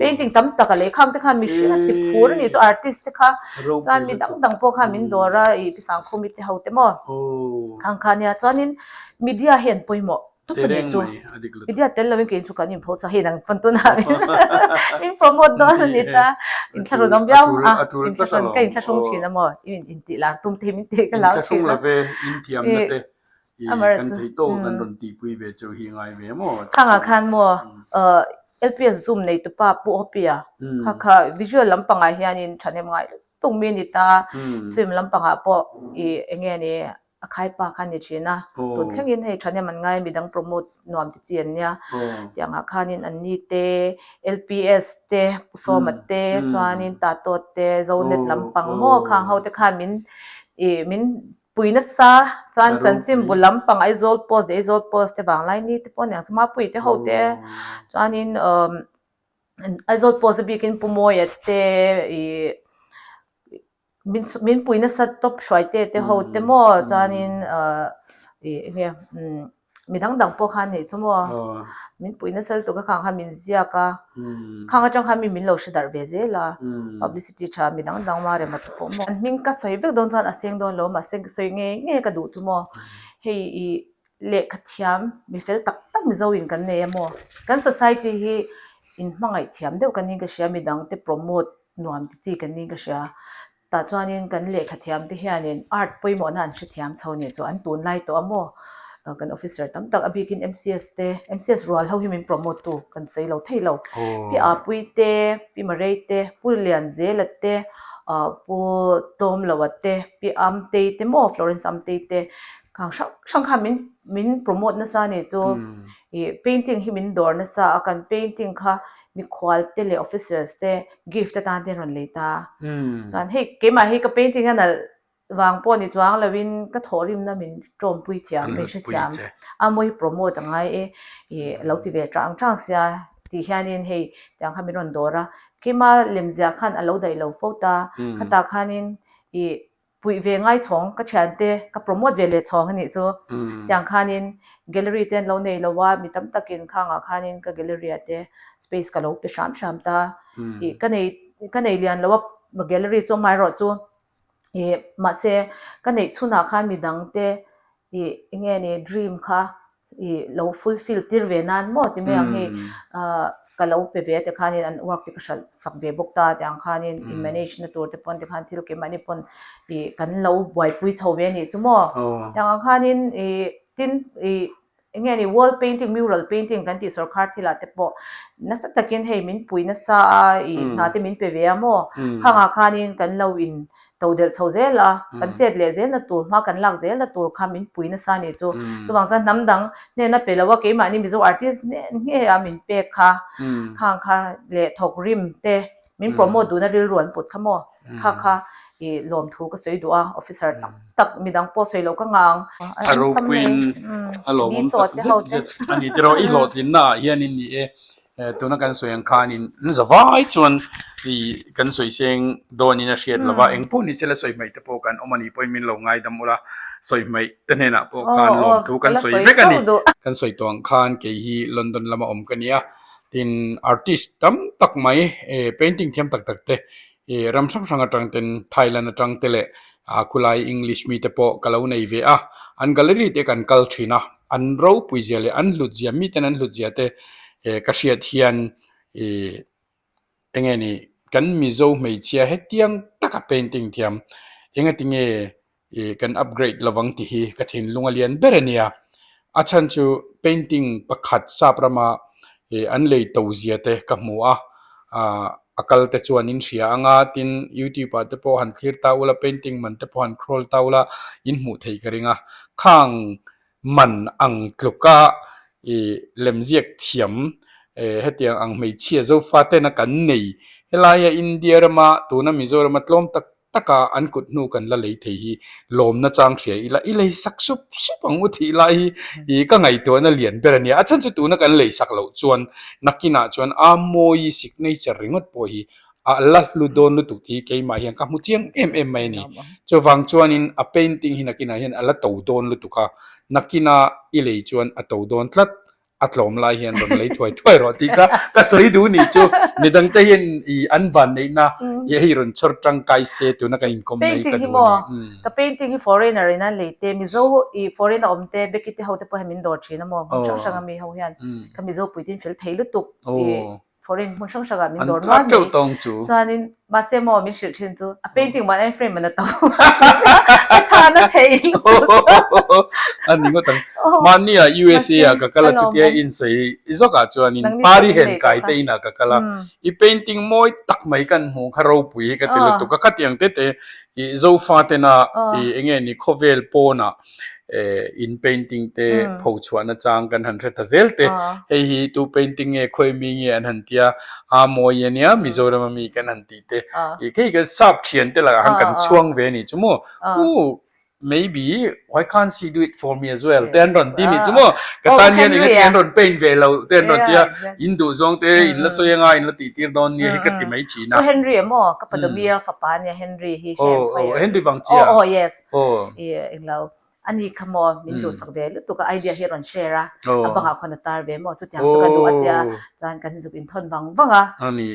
painting tam tak a lei khang te khan mihring a ti phur a nih chu artist te kha chuan mi dang dang pawh khan min dawr a ih pi Sangkhumi te ho te maw khang kha nia chuanin media hi an pawimawh tawp a nih chu media tel lovin kei chu kan inpho chhuah hei nang pawn tunah min promote dawn a ni ta inthlahrun awm viau a inthlahrun ka inthlahrung thin a maw intih lar tum te hi min tih ka lau thin a. I kan thei tawk kan rawn tihpui ve cheu hi ngai ve maw? Khangah khan maw LPS Zoom neitupa Pu Hopia kha kha visual lampangah hianin thahnem ngai lutuk mi a ni ta, film lampangah pawh i enge ni a khaipa kha a ni thin a, tun thlengin hei thahnem an ngai midang promote nuam ti chi an nia, tiangah khanin an ni te LPS te Pu Sawma te chuanin Tato te Zonet lampang maw khang ho te khan min i min Pui nasa chuan chanchin bu lampang Aizawl Post leh Aizawl Post te vanglai ni te pawh aniang chu Mapui te ho te chuanin Aizawl Post a bikin Pu Mawia te ih min min pui nasa tawp hruaite te ho te maw chuanin ih enge Mi dang dang pawh khan nih chu maw min pui nasa lutuk a khang khan min ziak a, khang atang khan mi min lo hre darh ve zel a, publicity tha mi dang dang ma rem a ti pawh maw. An hming ka sawi vek dawn chuan a seng dawn lo mahse sawi ngei ngei ka duh chu maw hei i lehkha thiam mi fel tak tak Mizo in kan nei a maw kan society hi in hmangaih thiam deuh kan niin ka hria mi dang te promote nuam ti chi kan niin ka hria. Tah chuanin kan lehkha thiamte hianin art pawimawhna an hrethiam chho nih chu an tunlai tawh a maw? Kan officer tam tak a bikin MCS te, MCS rual ho hi min promote tu kan sawi lo thei lo. Pi Apui te, Pi Marei te, Pu Lianzela te. Pu Tlawmloa te, Pi Amtei te maw, Florence Amtei te khang hrang hrang khan min min promote nasa a nih chu. Ih painting hi min dawr nasa a, kan painting kha mikhual te leh officers te gift atan te an rawn lei ta a. Chuan hei keimah hi ka painting a nalh vang pawh ni chuang loin ka thawhrimna min tawmpui thiam, min hrethiam a mawi promote a ngai e ih lo ti ve chang chang sia tih hianin hei tiang kha min rawn dawr a, keima lemziah khan a lo daih lo fo ta, khatah khanin ih puih ve ngai chhawng ka thiante ka promote ve leh chhawng a nih chu, tiang khanin gallery te an lo nei lo a, mi tam takin khangah khanin ka gallery ah te space ka lo pe hram hram ta, ih ka nei ka nei lian lo a gallery chu amaherawhchu Ih mahse ka neih chhunah khan midangte ih enge ni dream kha ih lo fulfill tir ve nan maw ti mai ang hei ah ka lo pe ve te khanin an work te ka hralh sak ve bawk ta tih ang khanin in manage na tur te pawn tikhan thil keimahni pawn ih kan lo buaipui chho ve anih chu maw tiang ang khanin ih tin ih Eng nge ni wall painting, mural painting kan tih sawrkhar thilah te pawh nasa takin hei min pui nasa a, ih hna te min pe ve a maw? Khangah khanin kan lo in to delh chho zel a, kan chet leh zelna tur, hma kan lak zelna tur kha min pui nasa a nih chu. Chuvang chuan hnam dang hnena pe lo a, keimahni Mizo artist hnen nge a min pek kha, khang kha leh thawk rim te Min promote duhna rilru an put kha maw? Kha kha i lawmthu ka sawi duh a, officer tak tak midang pawh sawi loh ka ngang. A ropuiin a lawmawm tak zet zet a ni tiraw i hlawhtlinna ah hianin ni e, tuna kan sawi ang khanin zavai chuan i kan sawi seng dawnin a hriat lova, engpawh ni sela sawi hmaih te pawh kan awm a nih pawhin min lo ngaidam ula, sawi hmaih te hnenah pawh khan lawmthu kan sawi vek a ni. Kan sawi tawh ang khan kei hi London lama awm ka ni a. Tin, artist tam tak mai eh painting thiam tak tak te ih ram hrang hrang atang ten Thailand atang te leh ah khulai English mi te pawh ka lo nei ve a, an gallery te kan kal thin a, an ropui zia leh an hlut zia miten an hlut zia te eh ka hriat hian ih eng nge ni kan Mizo hmeichhia hetiang taka painting thiam engatinge ih kan upgrade lovang tih hi ka thinlung a lian ber a nia. A chhan chu painting pakhat sap rama ih an lei to zia te ka hmu a, ah a kal te chuan in hria ang a, tin youtube ah te pawh han thlir ta ula painting man te pawh han crawl ta ula in hmuh theih ka ring a, khang man ang tluka ih lemziak thiam eh hetiang ang hmeichhia zofa tena kan nei helaia India rama tuna Mizorama tlawm tak taka an kut hnu kan la lei thei hi lawmna chang hria ila i lei sak sup sup ang u tih lai hi ih ka ngaihtuahna lian ber a nia a chhan chu tuna kan lei sak loh chuan nakinah chuan a mawi signature ringawt pawh hi a la hlu dawn lutuk hi keimah hian ka hmu chiang em em mai a ni. Chuvang chuanin a painting hi nakinah hian a la to dawn lutuk a, nakina i lei chuan a to dawn tlat, a tlawm lai hian rawn lei thuai thuai rawh tih kha ka sawi duh nih chu. Midang te hian i an van neihna i hei rawn chhawr tangkai se tuna kan inkawm mai ka duh a ni. Ka painting hi foreigner in an lei te, Mizo i foreign a awm te, Becky te ho te pawh hian min dawr thin a maw, hmun hrang hrang a mi ho hian ka Mizo puitin fel thei lutuk i foreign hmun hrang hrangah min dawr nual mai. Chuanin mahse maw min hrilh thin chu a painting man a frame man a to ka tha na thei lutuk. A ni ngawt ang. Mahni ah USA ah ka kal a chutia in sawi zawkah chuanin Pari hen kai te inah ka kal a, i painting mawi tak mai kan hmuh kha ropui hi ka ti lutuk a, khatiang te te i Zofa tena i enge ni khawvel pawnah in painting te pho chhuahna chang kan han hre ta zel te, hei hi tu painting nge khawi mi nge an han tia, a mawi ania Mizoram ami kan han tih te, ih khei kan sap thian te lakah khan kan chhuang ve a nih chu maw, u maybe why can't she do it for me as well te an rawn ti nih chu maw, ka tan hian engati an rawn paint ve lo te an rawn ti a, in duh zawng te in la sawi anga in la tih tir dawn nia hi ka ti mai thin a. U Henry emaw ka Padomia fapa ania Henry hi Aw Henry Vangchia. Aw yes. I englo ani kha maw min duhsak ve lutuk a idea hi a rawn share a, a bangah khawn a tar ve maw chutiang chu ka duh a tia chuan kan zuk inthawn vang vang a,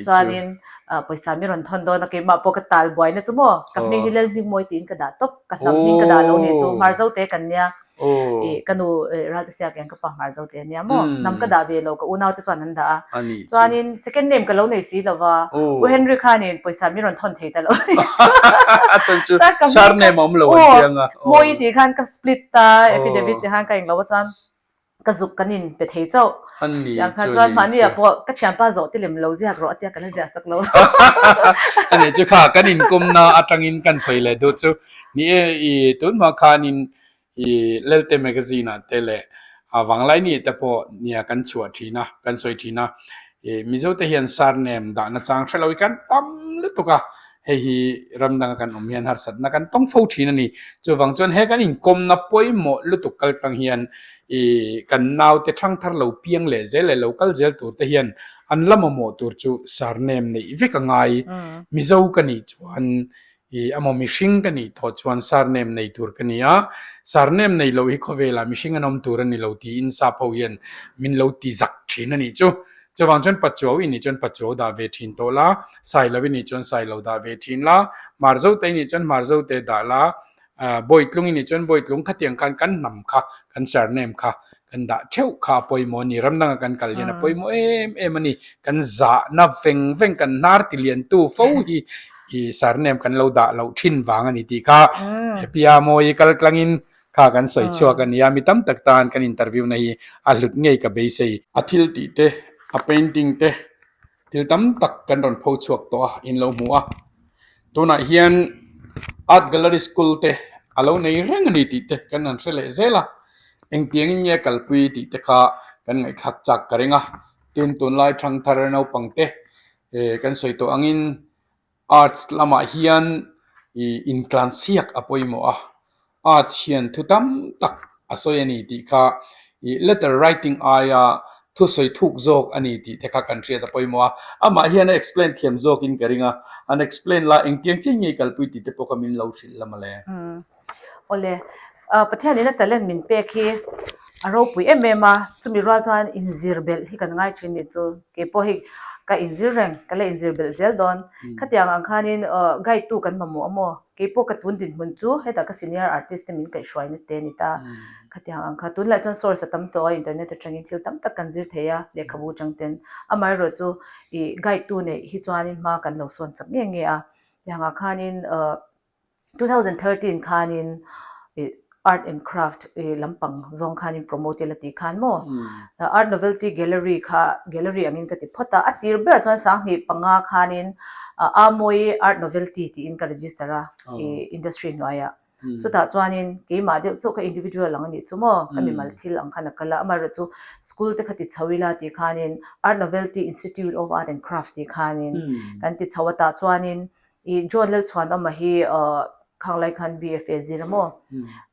chuanin pawisa mi rawn thawn dawn a keimah pawh ka tal buaina chu maw ka hming hi Lalhmingmawi tiin ka dah tawp, ka hnam hming ka dah lo nih chu Hmarzote kan nia. Ih ka nu Ralte Siak hian ka pa hmar zo te ania maw hnam ka dah ve lo ka unau te chuan an dah a chuanin second name ka lo nei si lo va U Henry khanin pawisa mi rawn thawn thei ta lo a chhan chu surname a awm lo an ti anga Mawi tih khan ka split ta affidavit te khan ka englo a chuan. Ka zuk kan in pe thei chauh. Ani Tiang khan chu chuan ni mahni chu. ah pawh ka thianpa zawh te lem lo ziak rawh a tia ka la ziah sak lo. Ani chu kha kan inkumna atangin kan sawi leh duh chu ni e i tunhma khanin i Lelte magazine ah te leh a Vanglaini te pawh nia kan chhuah thin a kan sawi thin a i Mizo te hian surname dahna chang hrelo hi kan tam lutuk a Hei hi ram danga kan awm hian harsatna kan tawng fo thin a ni. Chuvang chuan he kan inkawmna pawimawh lutuk kal tlang hian ih kan naute thangthar lo piang leh zel leh lo kal zel tur te hian an la mamawh tur chu surname neih vek a ngai. Mizo ka nih chuan ih amaw mihring ka nih tawh chuan surname nei tur ka ni a, surname nei loh hi khawvelah mihring an awm tur a ni lo tiin sap ho hian min lo ti zak thin a nih chu. Chuvang chuan Pachuau i nih chuan Pachuau dah ve thin tawh la, Sailo i nih chuan Sailo dah ve thin la, Hmarzote i nih chuan Hmarzote dah la, Bawitlung i nih chuan Bawitlung khatiang khan kan hnam kha, kan surname kha kan dah theuh kha a pawimawh a ni. Ram danga kan kal hian a pawimawh em em a ni. Kan zahna veng veng, kan hnar ti liantu fo hi i surname kan lo dah loh thin vang a ni tih kha Pia Mawi kal tlangin Kha kan sawi chhuak a nia, mi tam tak tan kan interview na hi a hlut ngei ka beisei. A thil tih te, a painting te, thil tam tak kan rawn pho chhuak tawh a, in lo hmu a. Tunah hian Art Gallery School te a lo nei reng a ni tih te kan han hre leh zel a, engtiangin nge kalpui tih te kha kan ngaihthlak chak ka ring a. Tin, tunlai thangthar naupang te kan sawi tawh angin Arts lamah hian ih intlansiak a pawimawh a, arts hian thu tam tak a sawi a ni tih kha ih letter writing aia thusawi thuk zawk a ni tih te kha kan hriat a pawimawh a, amah hian a explain thiam zawkin ka ring a, an explain la engtiang chiah nge kalpui tih te pawh kha min lo hrilh la mawle. Awle, Pathianin a talent min pek hi a ropui em em a, chumi rual chuan inzir belh hi kan ngai thin ni chu keipawh hi ka inzir reng, ka la inzir belh zel dawn. Khatiang ang khanin guide tu kan mamawh a maw? Keipawh ka tun dinhmun chu hetah ka senior artist te min kaihhruaina te a ni ta. Khatiang ang kha tunlai chuan source a tam tawh a, internet atangin thil tam tak kan zir thei a, lehkhabu atang ten. Amaherawhchu chu ih guide tu neih hi chuanin hma kan lo sawn chak nge nge a, tiangah khanin 2013 khanin art and craft lampang zawng khanin promote ila tih khan maw art novelty gallery kha gallery angin ka ti phawt a, a tir berah chuan 2005 khanin Amawi art novelty tiin ka register a industry hnuaiah chutah chuanin keimah deuh chauh ka individual ang anih chu maw ka mimal thil ang khan a kal a, amaherawhchu chu school te kha ti chho ila tih khanin art novelty institute of art and craft tih khanin kan ti chho a tah chuanin I John Lalchhuanawma hi khanglai khan BFA zir a maw?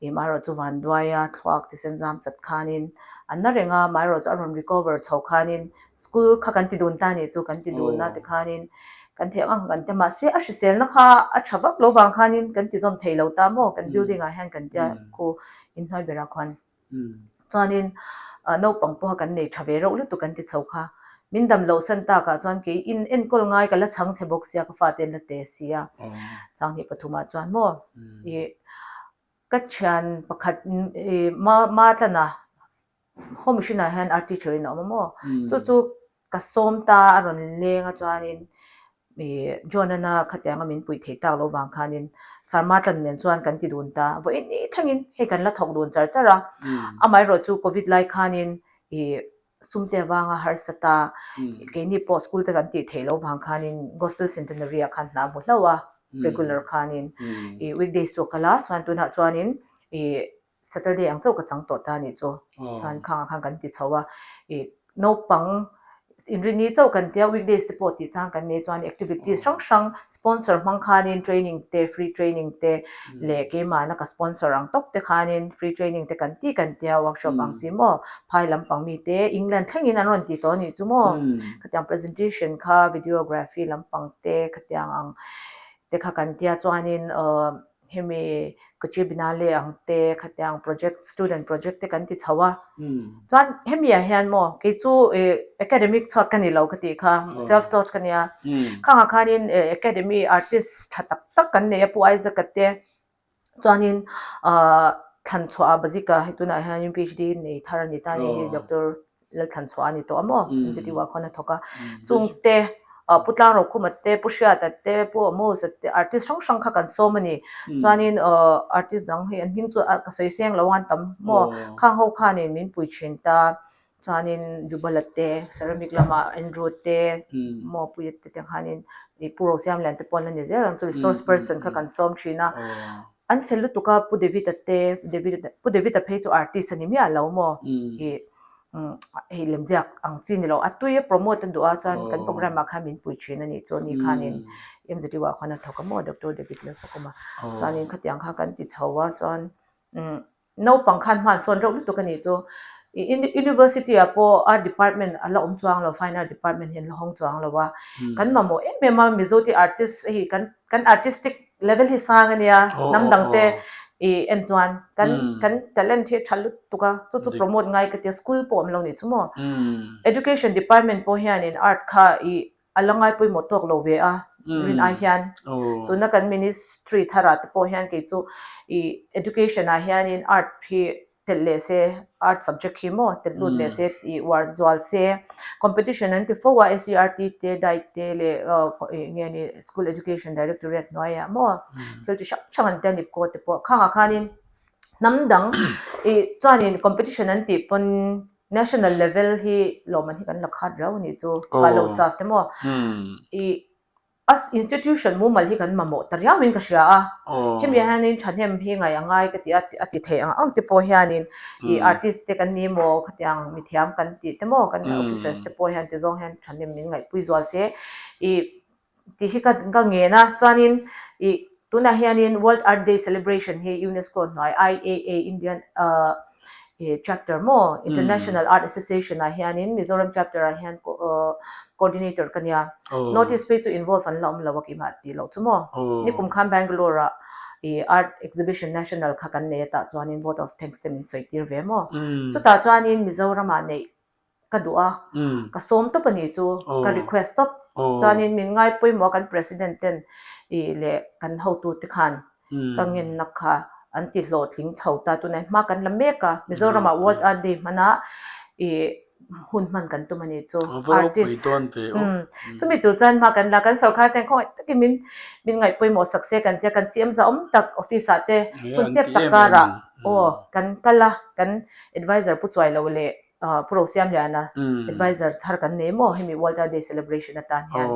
I maherawh chu Vanduaia thluak thisen zam chat khanin an na reng a, maherawh chu a rawn recover chho khanin school kha kan ti dun ta nih chu kan ti dun a tikhanin kan theih ang ang kan ti a, mahse a hriselna kha a tha vak lo vang khanin kan ti zawm thei lo ta maw? Kan building ah hian kan tia khu inhnuai berah khuan. Chuanin naupang pawha kan nei tha ve reuh lutuk kan ti chho kha. Min dam loh san takah chuan kei in enkawl ngai ka la chhang che bawk sia ka fate an la te sia. 2003 ah chuan maw ih ka thian pakhat ih ma ma tlana home mission ah hian art teacher in a awm a maw chu chu Ka sawm ta a rawn leng a chuanin ih John-ana khatianga min puih theih tak loh vang khanin Sarma tlan nen chuan kan ti dun ta. Vawiin ni thlengin hei kan la thawk dun char char a. Amaherawh chu Covid lai khanin ih sumte avanga harsa ta keini pawh school te kan tih theih loh vang khanin Gospel Centenary ah khan hna hmu hlauh a regular khanin ih weekdays chu a kal a chuan tunah chuanin ih Saturday ang chauh ka chang tawh ta nih chu. Chuan khangah khan kan ti chho a, ih naupang inrinni chauh kan tia weekdays te pawh tih chang kan nei chuan activities hrang hrang sponsor hmang khanin training te free training te leh keimahna ka sponsor ang tawp te khanin free training te kan ti kan tia workshop ang chi maw phai lampang mi te England thlengin an rawn ti tawh nih chu maw khatiang presentation kha videography lampang te khatiang ang te kha kan tia chuanin aw Hemi Kochi Biennale ang te khatiang project student project te kan ti chho a. Chuan hemi ah hian maw kei chu academic chhuat ka ni lo ka tih kha self taught ka nia. Khangah khanin academy artist tha tak tak kan nei a Pu Isaac-a te chuanin Thlanchhuah ah Bazika hei tunah hianin PhD nei thar a ni ta a ni hi Doctor Lalthlanchhuah a ni tawh a maw NGTU ah khawn a thawk a. Chungte. Pu Tlangrokhuma te, Pu Hriata te, Pu Amos-a te, artist hrang hrang kha kan sawm a ni. Chuanin artist dang hei an hming chu ka sawi seng lo ang an tam maw? Khang ho khanin min pui thin ta. Chuanin Jubala te, ceramic lama Andrew te, maw Puia te te khanin Pu Rosiamlian te pawh an la ni zel ang chu resource person kha kan sawm thin a. An fel lutuk a, Pu David-a te, Pu David-a phei chu artist a ni miah lo maw? Ih hei lemziak ang chi ni lo, a tui a promote a duh a chuan kan programme ah khan min pui thin a nih chu ni khanin MZU ah khan a thawk a maw Doctor David Lalfakawma chuanin khatiang kha kan ti chho a chuan naupang khan hman sawn reuh lutuk a nih chu University ah pawh art department a la awm chuang lo fine art department hi an la hawng chuang lo a kan mamawh em em a Mizo te artist hei kan kan artistic level hi sang a nia hnam dang te i en chuan kan kan talent hi a tha lutuk a chu chu promote ngai ka tia school pawh awm lo nih chu maw education department pawh hianin art kha i a la ngai pawimawh tawk lo ve a rin ai hian tuna kan ministry tharah te pawh hian kei chu i education ah hianin art hi telh leh se, art subject hi maw telh lut leh se tih uar zual se, competition an ti fo a SCERT te, diet te leh eng nge ni school education directorate hnuaiah maw thil chi hrang hrang an tia nipko te pawh khangah khanin hnam dang ih chuanin competition an tih pawn national level hi lawmman hi kan la khat rau a nih chu kah loh chak te maw ih A institution mumal hi kan mamawh ta riauin ka hria a, hemi ah hianin thahnem hi ngaih a ngai ka ti a, a ti thei ang ang te pawh hianin ih artist te kan ni maw khatiang mithiam kan tih te maw kan officers te pawh hian ti zawng hian thahnem min ngaihpui zual se ih tih hi ka ka ngen a, chuanin ih tunah hianin World Art Day celebration hi UNESCO hnuai IAA Indian ah chapter maw International Art Association ah hianin Mizoram chapter ah hian coordinator ka nia North East phei chu involve an la awm lo a keimah tih loh chu maw nikum khan Bangalore ah art exhibition national kha kan nei a tah chuanin vote of thanks te min sawi tir ve maw chutah chuanin Mizoram ah neih ka duh a, ka sawm tawp a ni chu, ka request tawp. Chuanin min ngai pawimawh a kan president ten ih leh kan hotute khan ka ngenna kha an ti hlawhtling chho ta. Tunah hma kan la mek a, Mizoramah World Art Day hmana ih hun hman kan tum a ni chu. Artist chumi tur chuan hma kan la, kan sorkar ten khawngaih takin min min ngaih pawimawh sak se kan tia, kan CM zahawm tak office ah te hun chep tak karah aw kan kal a, kan adviser pu chuai lo leh Pu Rosiamliana adviser thar kan nei maw hemi World Art Day celebration atan hian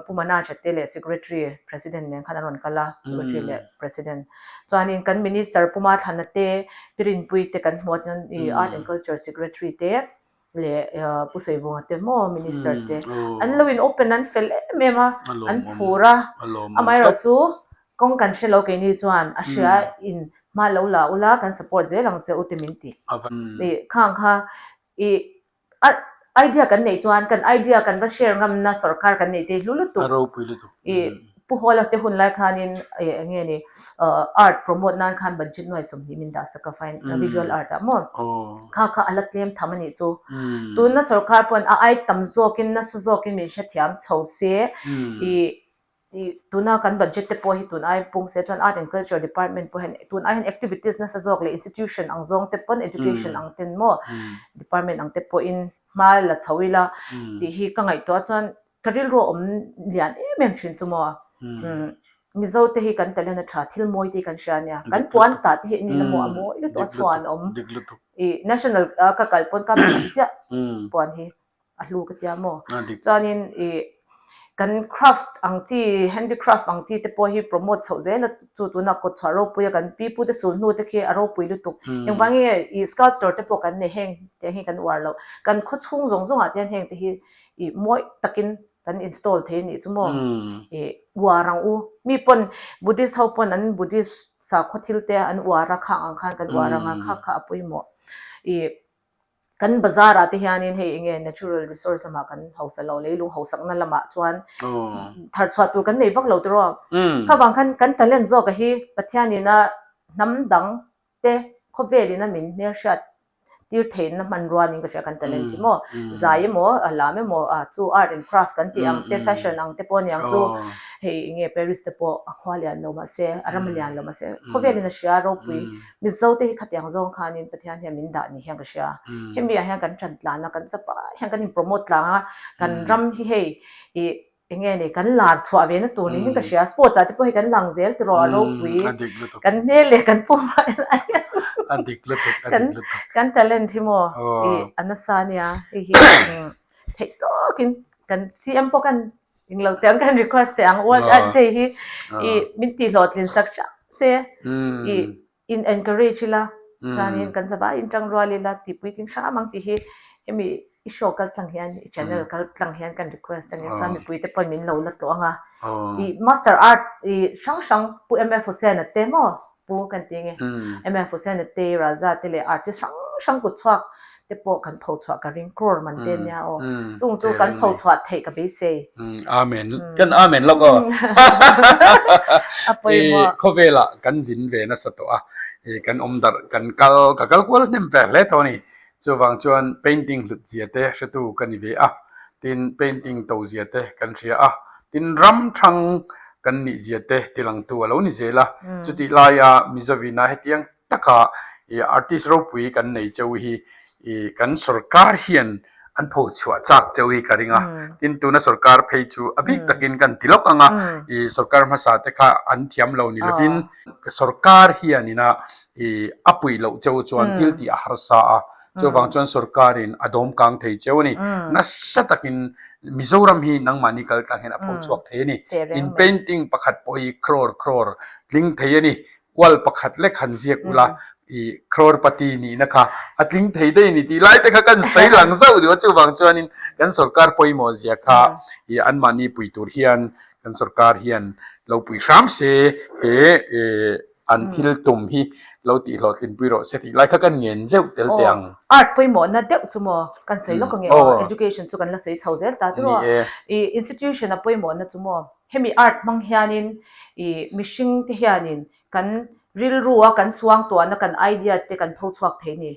Pu Manoj-a te leh Secretary President nen khan an rawn kal a, Secretary leh President. Chuanin kan Minister Pu Mathlana te, Pi Rinpuii te kan hmu a chuan Art and Culture Secretary te leh Pu Sawivawnga te maw Minister te an lo in open an fel em em a, an phur a, amaherawhchu Kawng kan hre lo keini chuan a hria in hma lo la ula kan support zel ang che u te min ti. I khang kha i a idea kan neih chuan kan idea kan va share ngamna sorkar kan neih te hi hlu lutuk. A ropui lutuk. I Pu Hawla te hun lai khanin i eng nge ni art promote nan khan budget nuai 20 min dah sak a fine visual art ah maw kha kha a la tlem tham a nih chu. Tunna sorkar pawn a ai tam zawkin nasa zawkin min hrethiam chho se i Tuna kan budget te pawh hi tun ai pung se chuan Art and Culture Department pawh hian tun ai hian activities nasa zawk leh institution ang zawng te pawn education ang ten maw department ang te pawhin hma la chho ila tih hi ka ngaihtuah chuan ka rilru a awm lian em em thin chu maw. Mizo te hi kan talent a tha thil mawi te hi kan hria ania kan puan tah te hi en ila maw a mawi lutuk a chhuan awm national ka kal pawn ka chiah puan hi. a hlu ka tia maw? Chuanin ih kan craft ang chi handicraft ang chi te pawh hi promote chhoh zel a chu tuna kawtchhuah ropui a kan pi pu te sul hnu te khi a ropui lutuk. Engvangin nge ih sculptor te pawh kan nei heng te hi kan uar loh. Kan khaw chhung zawng zawngah te hian heng te hi ih mawi takin kan install thei a nih chu maw? Ih uar ang u. Mi pawn Buddhist ho pawn an Buddhist sakhaw thil te an uar a khang ang khan kan uar ang a kha kha a pawimawh. Ih Kan bazar ah te hianin hei enge natural resource lamah kan hausa lo, leilung hausakna lamah chuan thar chhuah tur kan nei vak lo tiraw. Kha vang khan kan talent zawk a hi Pathianin a hnam dang te khawvel in a min hmelhriat tir theihna hmanrua niin ka hria kan talent hi maw. Zai emaw, a lam emaw, a chu art and craft kan tih ang te, fashion ang te pawh aniang chu hei enge Paris te pawh a khua lian lo mahse, a ram a lian lo mahse khawvel in a hria ropui. Mizote hi khatiang zawng khanin Pathian hian min dah ni hian ka hria. Hemi ah hian kan ṭan tlan a, kan chapa hian kan in promote tlang a, kan ram hi hei ih. Enge ni kan lar chhuah ve na tur niin ka hria, sports ah te pawh hi kan lang zel tiraw a ropui, kan hmel leh kan pum ah hian kan talent hi maw ih a nasa ania hei hi theih tawkin kan CM pawh kan englo teh ang kan request teh ang World Art Day hi ih min tih hlawhtlin sak hram se ih in encourage ila chuanin kan zavai in tang rual ila tih puitling hram ang tih hi hemi i show kal tlang hian i channel kal tlang hian kan request a nia chuan mipui te pawhin min lo la tawh ang a i master art i hrang hrang pu MF Hussain a te maw pu kan ti nge MF Hussain a te Raza te leh artist hrang hrang kut chhuak te pawh kan pho chhuah ka ring crore man te nia aw chung chu kan pho chhuah theih ka beisei. Amen kan amen lawk aw A pawimawh. Khawvelah kan zin ve nasa tawh a kan awm darh kan kal ka kal kual hnem ve hle tawh a ni chuvang chuan painting hlut zia te hretu ka ni ve a tin painting to zia te kan hria a tin ram thang kan nih zia te tilangtu a lo ni zel a chutih laia Mizovina hetiang taka i artist ropui kan nei cheu hi i kan sorkar hian an pho chhuah chak cheu hi ka ring a, tin tuna sorkar phei chu a bik takin kan ti lawk ang a, i sorkar hmasa te kha an thiam lo ni lovin sorkar hian ina i a puih loh cheu chuan thil tih a harsa a, chuvang chuan sorkarin a dawm kang thei cheu a ni. Nasa takin Mizoram hi nangmahni kal tlang hian a pho chhuak thei a ni. In painting pakhat pawh hi crore crore tling thei a ni. Kual pakhat lek han ziak ula i crorepati nihna kha a tling thei daih a ni tih lai te kha kan sawi lang zauh duh a, chuvang chuanin kan sorkar pawimawh zia kha i anmahni pui tur hian kan sorkar hian lo pui hram se he an thil tum hi lo tih hlawhtlinpui rawh se tih lai kha kan ngen zeuh tel teh ang. Art pawimawhna deuh chu maw kan sawi lawk ange aw, education chu kan la sawi chho zel ta tiraw i institution a pawimawhna chu maw. Hemi art hmang hianin i mihring te hianin kan rilru a kan suangtuahna kan idea te kan tho chhuak thei ni.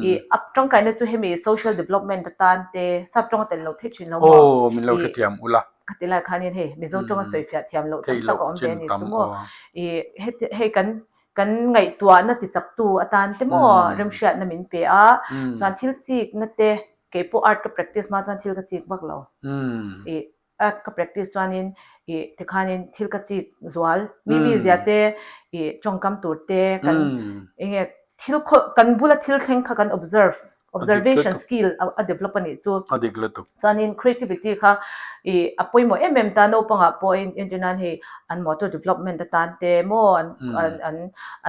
I a tangkaina chu hemi social development atan te sap tawng a tel lo thei thin lo maw? Aw min lo hrethiam ula. Khati lai khanin hei Mizo tawnga sawifiah thiam loh tam tak a awm ve a ni chu maw? I heti hei kan kan ngaihtuahna tichaktu atan te maw remhriatna min pe a chuan thil chikna te keipawh art ka practice hma chuan thil ka chik vak lo. I A ka practice chuanin ih tikhanin thil ka chik zual mi mi zia te ih tawngkam tur te kan enge thil khaw kan bula thil thleng kha kan observe observation skill a develop a nih chu a dik lutuk chuanin creativity kha ih a pawimawh em em ta naupangah pawh entir nan hei an motor development atan te maw an an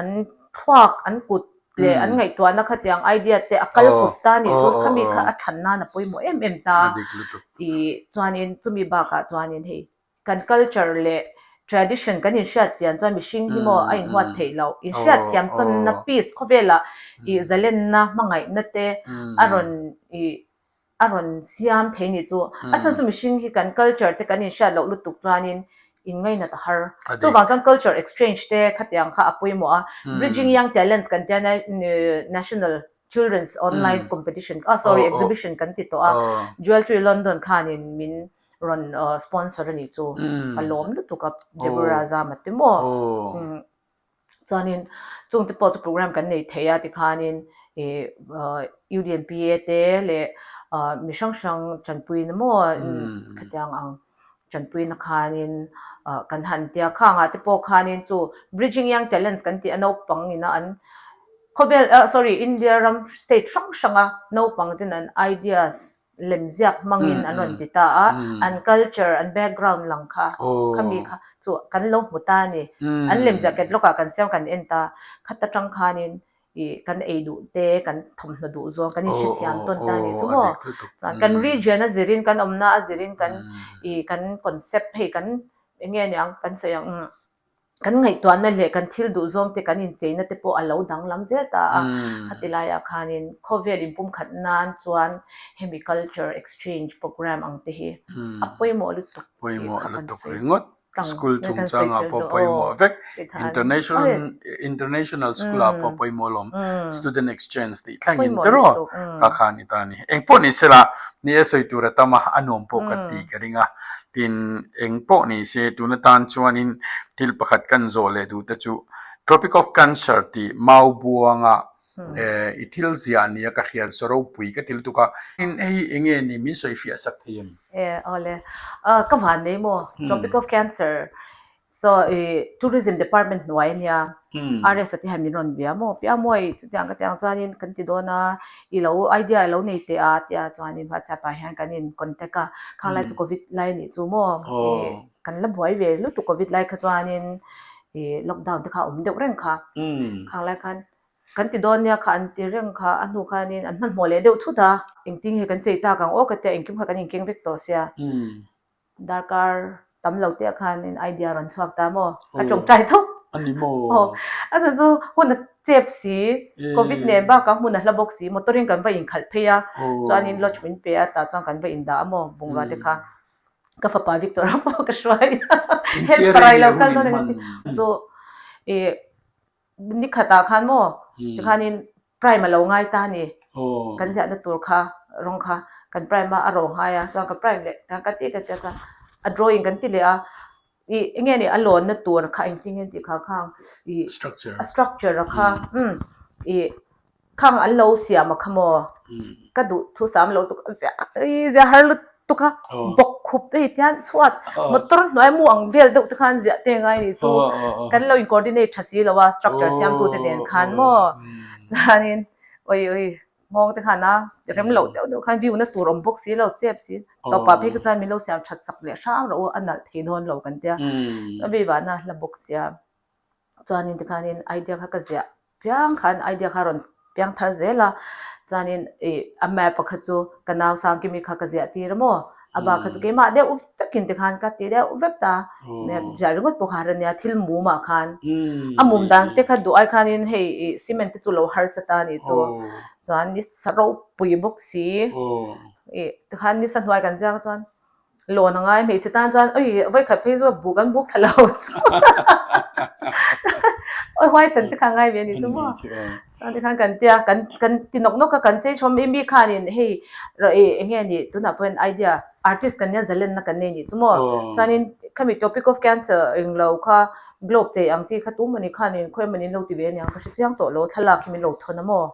an thluak an kut leh an ngaihtuahna khatiang idea te a kal kawp ta nih chu khami kha a than nan a pawimawh em em ta tih chuanin chumi bakah chuanin hei kan culture leh tradition kan inhriat chian chuan mihring hi maw a inhuat theih loh inhriat thiam tawnna peace khawvelah ih zalenna hmangaihna te a rawn ih a rawn siam thei ni chu. A chhan chu mihring hi kan culture te kan inhriat loh lutuk chuanin in ngainat a har. Chuvang chuan culture exchange te khatiang kha a pawimawh a. Bridging Young Talents kan tia National Children's Online Competition, ah sorry exhibition kan ti tawh a. Jewel Tree London khanin min rawn sponsor a nih chu. Ka lawm lutuk a Deborah Zama te maw. Chuanin chungte pawh chu program kan nei thei a tikhanin ih UDMPA te leh mi hrang hrang tanpuina maw khatiang ang tanpuina khanin kan han tia khangah te pawh khanin chu Bridging Young Talents kan tih a naupang ina an khawvel sorry India ram state hrang hranga naupang ten an ideas lemziak hmangin an rawn ti ta a, an culture, an background lang kha, khami kha chu kan lo hmu ta a ni. An lemziak catalog ah kan siam kan en ta, khat atang khanin ih kan ei duh te, kan thawmhnaw duh zawng kan inhrethiam tawn ta a nih chu maw. Chuan kan region a zirin, kan awmna a zirin kan ih kan concept hei kan eng nge niang kan sawi ang Kan ngaihtuahna leh kan thil duh zawng te kan incheina te pawh a lo danglam zel ta a, khati laiah khanin khawvel inpumkhat nan chuan hemi culture exchange program ang te hi a pawimawh lutuk tih Pawimawh kha kan lutuk sawi ringawt. tlang School kan sawi chungchangah tel pawh duh aw pawimawh vek. tih khan International international school ah pawh pawimawh alawm. Student exchange tih thlengin Pawimawh tiraw lutuk kha khan i ta a ni. Engpawh ni sela ni e sawi tur a tam a, a nuam pawh kan tih ka ring a. Tin, eng pawh ni se tun atan chuanin thil pakhat kan zawh leh duh te chu Tropic of Cancer tih mau buanga. I thil ziah nia ka hriat chu ropui ka ti lutuk a. Hei enge ni min sawi fiah sak thei em? E awle. Ka van nei maw? Tropic of Cancer so i Tourism Department hnuai ania RS a te hian min rawn bia maw? Pia mawi chutiang ka tiang chuanin kan ti dawn a, i lo idea i lo nei teh a tia chuanin WhatsApp ah hian kan in contact a, khang lai chu Covid lai anih chu maw? I kan la buai ve lutuk Covid lai kha chuanin i lockdown te kha a awm deuh reng kha. Khang lai khan Kan ti dawn nia kha an ti reng kha, a hnu khanin an hmanhmawh leh deuh thut a. Engtin nge kan chei tak ang aw ka tia engkim kha kan inkeng vek tawh sia. Darkar tam lo te ah khanin idea rawn chhuak ta maw? Ka tawngtai tho. A ni maw? Aw, a chu chu hun a chep si, Covid nen bakah hmun a hla bawk si, motor in kan va inkhalh phei a, chuanin lodge min pe a, tah chuan kan va indah a maw bungrua te kha. Ka fapa Victor a pawh ka hruai a, helper a i lo kal dawn ang chu i Ni khatah khan maw tikhanin prime a lo ngai ta a ni. Kan ziahna tur kha rawng kha kan prime a, a ro ngai a, chuan ka prime leh ta ka ti ka tia chuan a drawing kan ti leh a, ih eng nge ni a lawnna tur kha engtin nge tih kha khang ih a structure a kha umm ih Khang an lo siam a kha maw? Ka duh thu sam lo tuk a zia i zia har lutuk a bawk khup hei tian chhuat motor hnuai mu ang vel deuh te khan ziah te ngai ni chu kan lo in coordinate tha si lo a structure siam tu te nen khan maw chuanin oi oi nghawng te khan a rem loh deuh deuh khan view na tur awm bawk si lo chep si tawpah phei kha chuan min lo siam that sak leh hram rawh u a nalh thei dawn lo kan tia a veivahna hla bawk sia. Chuanin tikhanin idea kha ka ziah piang khan idea kha rawn piang thar zel a, chuanin ih a map pakhat chu ka nau Sangkimi kha ka ziah tir a maw, a bak kha chu keimah deuh vekin tikhan ka ti deuh vek ta, map ziah ringawt pawh kha har a nia thil mum ah khan a mum dan te kha duh ai khanin hei ih cement te chu lo harsa ta a nih chu, chuan ni sa ropui bawk si ih tikhan ni sa hnuai kan ziak chuan. Lawn a ngai hmeichhe tan chuan oi vawikhat phei chu buk an buk thla lo oi huaisen te kha ngai ve a ni chu maw chuan tikhan kan tia kan kan ti nawk nawk a kan chei chhawm i mi khanin hei rawh i eng nge ni tunah pawhin idea artist kan nia zalenna kan nei nih chu maw chuanin khami topic of cancer englo kha globe chei ang chi kha tu mawni khanin khawi mawni an lo ti ve aniang ka hre chiang tawh lo thlalak hi min lo thawn a maw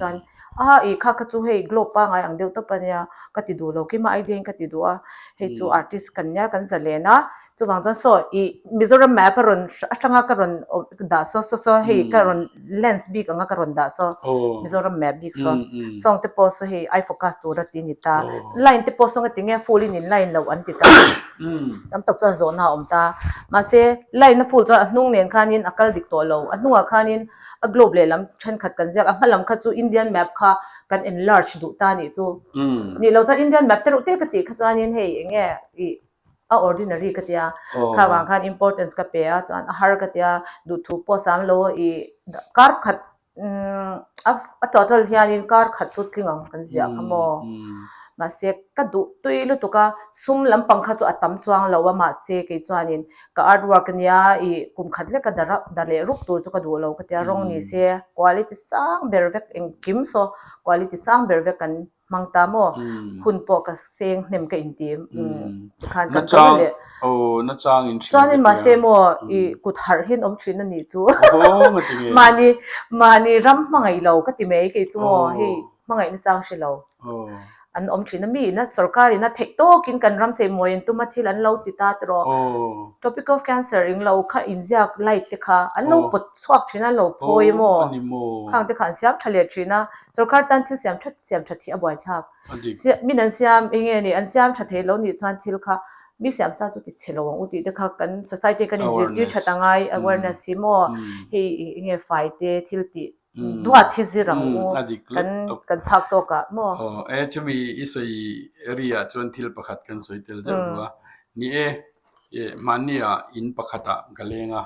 chuan A i kha kha chu hei globe pangai ang deuh tawp ania ka ti duh lo keimah idea in ka ti duh a hei chu artist kan nia kan zalen a chuvang chuan saw i Mizoram map a rawn atanga ka rawn dah saw saw saw hei ka rawn lens bik anga ka rawn dah saw Mizoram map bik saw sawng te pawh saw hei eye focus tur a ti ni ta line te pawh saw nga tinge full in in line loh an ti ta tam tak chuan zawhna a awm ta mahse line a full chuan a hnung nen khanin a kal dik tawh lo a hnungah khanin A globe lehlam thenkhat kan ziak a, hma lam kha chu Indian map kha kan enlarge duh ta nih chu. Nih loh chuan Indian map te reuh te ka tih kha chuanin hei eng nge ih a ordinary ka tia, kha vang khan importance ka pe a, chuan a har ka tia, duhthu pawh sang lo ih kar khat a total hianin kar khat chu tling ang kan ziah kha maw. Mahse ka duh tui lutuk a, sum lampang kha chu a tam chuang lo a mahse kei chuanin Ka art work ania i kum khat lek a dar dar leh rup tur chu ka duh lo ka tia rawng ni se quality sang ber vek engkim saw quality sang ber vek kan hmang ta maw hun pawh ka seng hnem ka inti tikhan kan kal leh chuanin mahse maw i kut harh hian awm thin a nih chu mahni mahni ram hmangaih lo ka ti mai kei chu maw hei hmangaihna chang hre lo. An awm thin a, mi ina sorkar ina theih tawkin kan ram cheimawi an tum a thil an lo ti ta tawh. Topic of cancer eng lo kha inziak light te kha an lo pawt chhuak thin a, an lo phawi emaw khang te kha an siam tha leh thin a, sorkar tan thil siam that siam that hi a buaithlak. Min an siam eng nge ni an siam tha thei lo nih chuan thil kha mi siam sa chu ti chhe lo ang u tih te kha kan society kan inzirtir that a ngai awareness hi maw hei eng nge fai te thil tih Duat hi zir ang u, kan kan phak tawk ah maw? Aw e, chumi i sawi area ah chuan thil pakhat kan sawi tel zeuh duh a. Ni e, hmanni ah in pakhat ah ka leng a,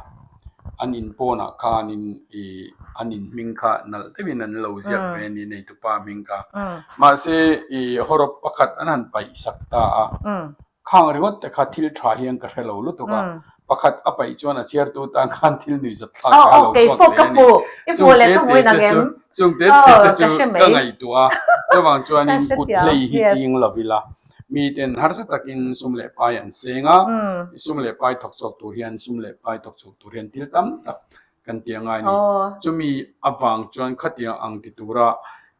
an in pawn ah khanin i an in hming kha nalh deuhin an lo ziak ve a ni, neitupa hming kha. Mahse i hawrawp pakhat an han paih sak ta a. Khang ringawt te kha thil tha hian ka hre lo lutuk a, pakhat a paih chuan a chhiartu tan khan thil nuih zat thlak kha a lo chhuak thei a ni. Chung te te te chu chung te te te chu ka ngaihtuah a, chuvang chuanin kut hlei hi ching lo ila, miten harsa takin sum leh pai an seng a, sum leh pai thawk chhuak tur hian sum leh pai thawk chhuak tur hian thil tam tak. Kan ti a ngai a ni. Chumi avang chuan khatiang ang ti tura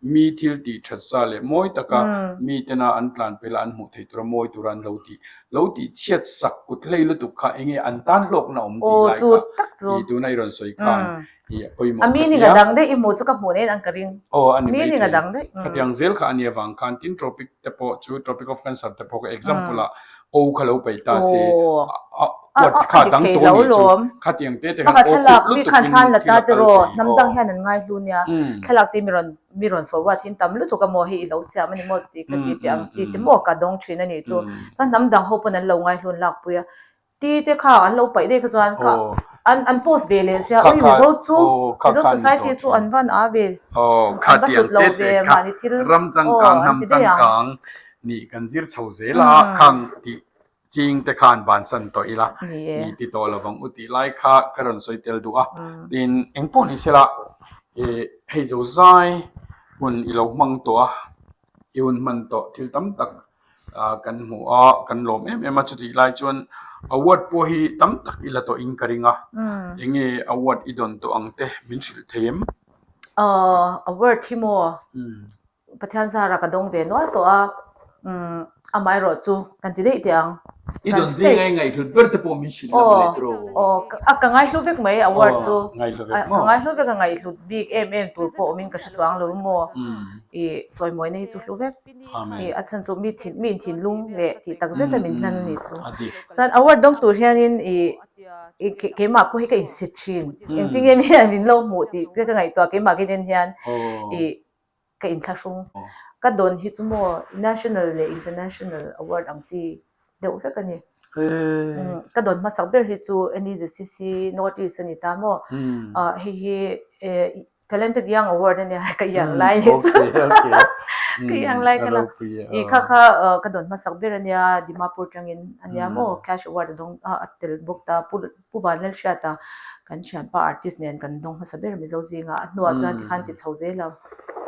mi thil tih that sa leh mawi taka mi tena an tlan pela an hmuh theih tura mawi tura an lo tih lo tih chhiat sak kut hlei lutuk kha enge an tan hlawkna awm tih lai kha i tuna i rawn sawi khan i a pawimawh ka ti a. Aw a ni mai thei. Khatiang zel kha a nih avang khan tin tropic te pawh chu tropic of cancer te pawh kha example ah O kha lo paih ta se, a uat kha dang tawh nih chu khatiang te te khan O kut lutuk in thil a kal thei aw. Hnam hian an ngai hlu nia, thlalak te mi rawn mi rawn forward hin tam lutuk a maw hei i lo siam a ni maw ti ka ti teh ang chi te maw ka dawng thin a nih chu. Chuan hnam dang ho pawn an lo ngai hlu an lakpui a, ti te kha an lo paih daih kha chuan kha an an post ve leh sia, ui Mizo chu Mizo society chu an van a ve, an va hlut lo ve mahni thil aw an ti daih ang. Nih kan zir chho zel a, khang tih ching te khan bansan tawh ila, nih ti tawh lovang u tih lai kha ka rawn sawi tel duh a. Tin, eng pawh ni sela, ih hei zo zai hun i lo hmang tawh a, i hun hman tawh thil tam tak kan hmu a, kan lawm em em a, chutih lai chuan award pawh hi tam tak i la tawh in ka ring a, eng nge award i dawn tawh ang te min hrilh thei em? Award hi maw? Pathian zara ka dawng ve nual tawh a, umm amaherawh chu kan ti daih teh ang. I dawn zinga i ngaihhlut ber te pawh min hrilh la mawle tiraw? Aw, a ka ngaihlu vek mai award chu. Ngaihlu vek maw? Ka ngaihlu vek a, ngaihhlut bik em em tur pawh awmin ka hre chuang lo maw? I chawimawina hi chu hlu vek. I a chhan chu mi thin mi inthinlung leh tih tak zeta min hlan a nih chu. Chuan award dawng tur hianin i i keimah pawh hi ka insit thin. Engtin nge mi hian min lo hmuh tih te ka ngaihtuah keimah ka inen hian i ka inthlahrung. Ka dawn hi chu maw national leh international award ang chi deuh vek a ni. Ka dawn hmasak ber hi chu NEZCC North East a ni ta maw. Hei hi Talented Young Award a nia ka iang lai ni chu. Ka iang lai ka la. I kha kha ka dawn hmasak ber a nia Dimapur tangin a nia maw cash award a dawng a tel bawk ta. Pu Vanlalhriata kan thianpa artist nen kan dawng hmasa ber Mizo zinga a hnuah chuan tikhan ti chho zel a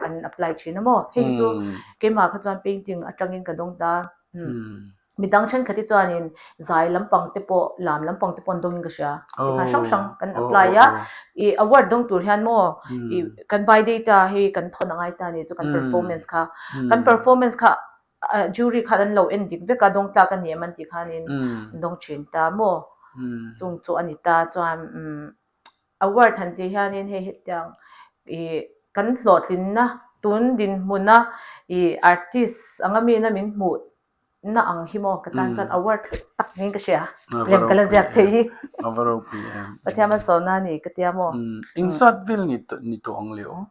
an apply thin a maw hei chu keimah kha chuan painting atangin ka dawng ta midang thenkhat hi chuanin zai lampang te pawh lam lampang te pawh an dawngin ka hria tikhan hrang hrang kan apply a ih award dawng tur hian maw ih kan by data hei kan thawn a ngai ta a ni chu kan performance kha kan performance kha Jury khan an lo en dik vek a, dawng tlak a ni em an tih khanin an dawng thin ta maw? Chung chu a ni ta chuan award han tih hianin hei hetiang ih kan hlawhtlinna tun dinhmuna ih artist anga mina min hmuh na ang hi maw ka tan chuan award tak niin ka hria lem ka la ziak thei hi Pathian malsawmna a ni ka tia maw? Engzat vel ni tawh ang le aw?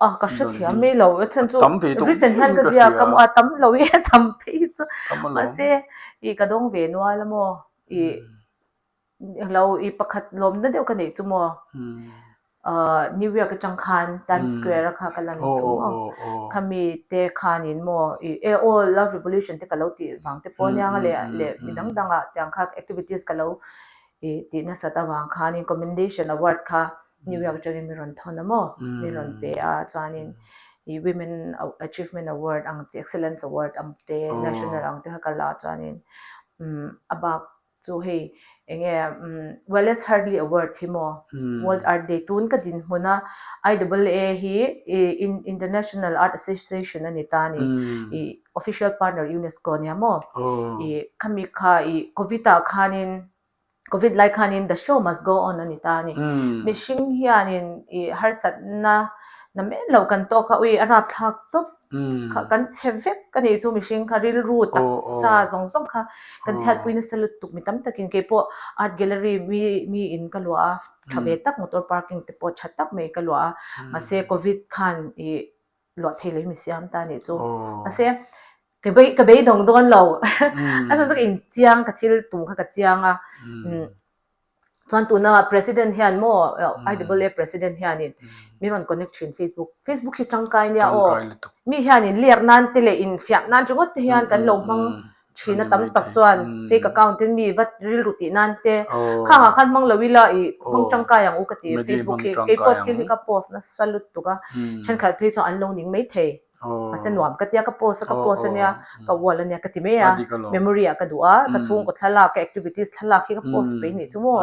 A ka hrethiam mai lo a chhan chu written hian ka ziak a maw a tam lo i a tam phei hi chu mahse ih ka dawng ve nual a maw ih lo ih pakhat lawmna deuh ka neih chu maw ah New York atang khan Times Square a kha ka lan chu maw khami te khanin maw ih e aw love revolution te ka lo tih vang te pawh ania leh leh midang dangah tiang kha activities ka lo ih tih nasat avang khanin commendation award kha New York atangin mi rawn thawn a maw? Mi rawn pe a, chuanin i Women Achievement Award ang chi, Excellence Award ang te, National ang te kha ka la a, chuanin umm a bak chu hei eng nge umm Wallace Hartley Award hi maw? World Art Day tun ka dinhmun a, IAA hi i International Art Association a ni ta a ni, i official partner UNESCO a nia maw? I khami kha i Covid ah khanin Covid lai khanin the show must go on a ni ta a ni. Mihring hianin i harsatna na men lo kan tawk a, ui a rapthlak tawp kha kan chhe vek a nih chu mihring kha rilru taksa zawng zawng kha kan chhiatpui nasa lutuk mi tam takin keipawh art gallery mi mi in ka luah a, tha ve tak motor parking te pawh tha tak mai ka luah a, mahse covid khan i luah thei lo hi mi siam ta a nih chu. Mahse ka bei ka beidawng dawn lo a chhan chu ka inchiang ka thil tum kha ka chiang a chuan tuna president hian maw IAA president hianin mi rawn connect thin Facebook Facebook hi tangkai nia aw mi hianin liak nan te leh infiam nan ringawt te hian kan lo hmang thin a tam tak chuan fake account in mi va rilru tih nan te khang ah khan hmang lo ila i hmang tangkai ang u ka ti Facebook hi keipawh thil hi ka post nasa lutuk a thenkhat phei chuan an lo ning maithei. Mahse nuam ka tia ka post a ka post ania ka wall ania ka ti mai a memory ah ka duh a ka chhungkaw thlalak ka activities thlalak hi ka post mai nih chu maw.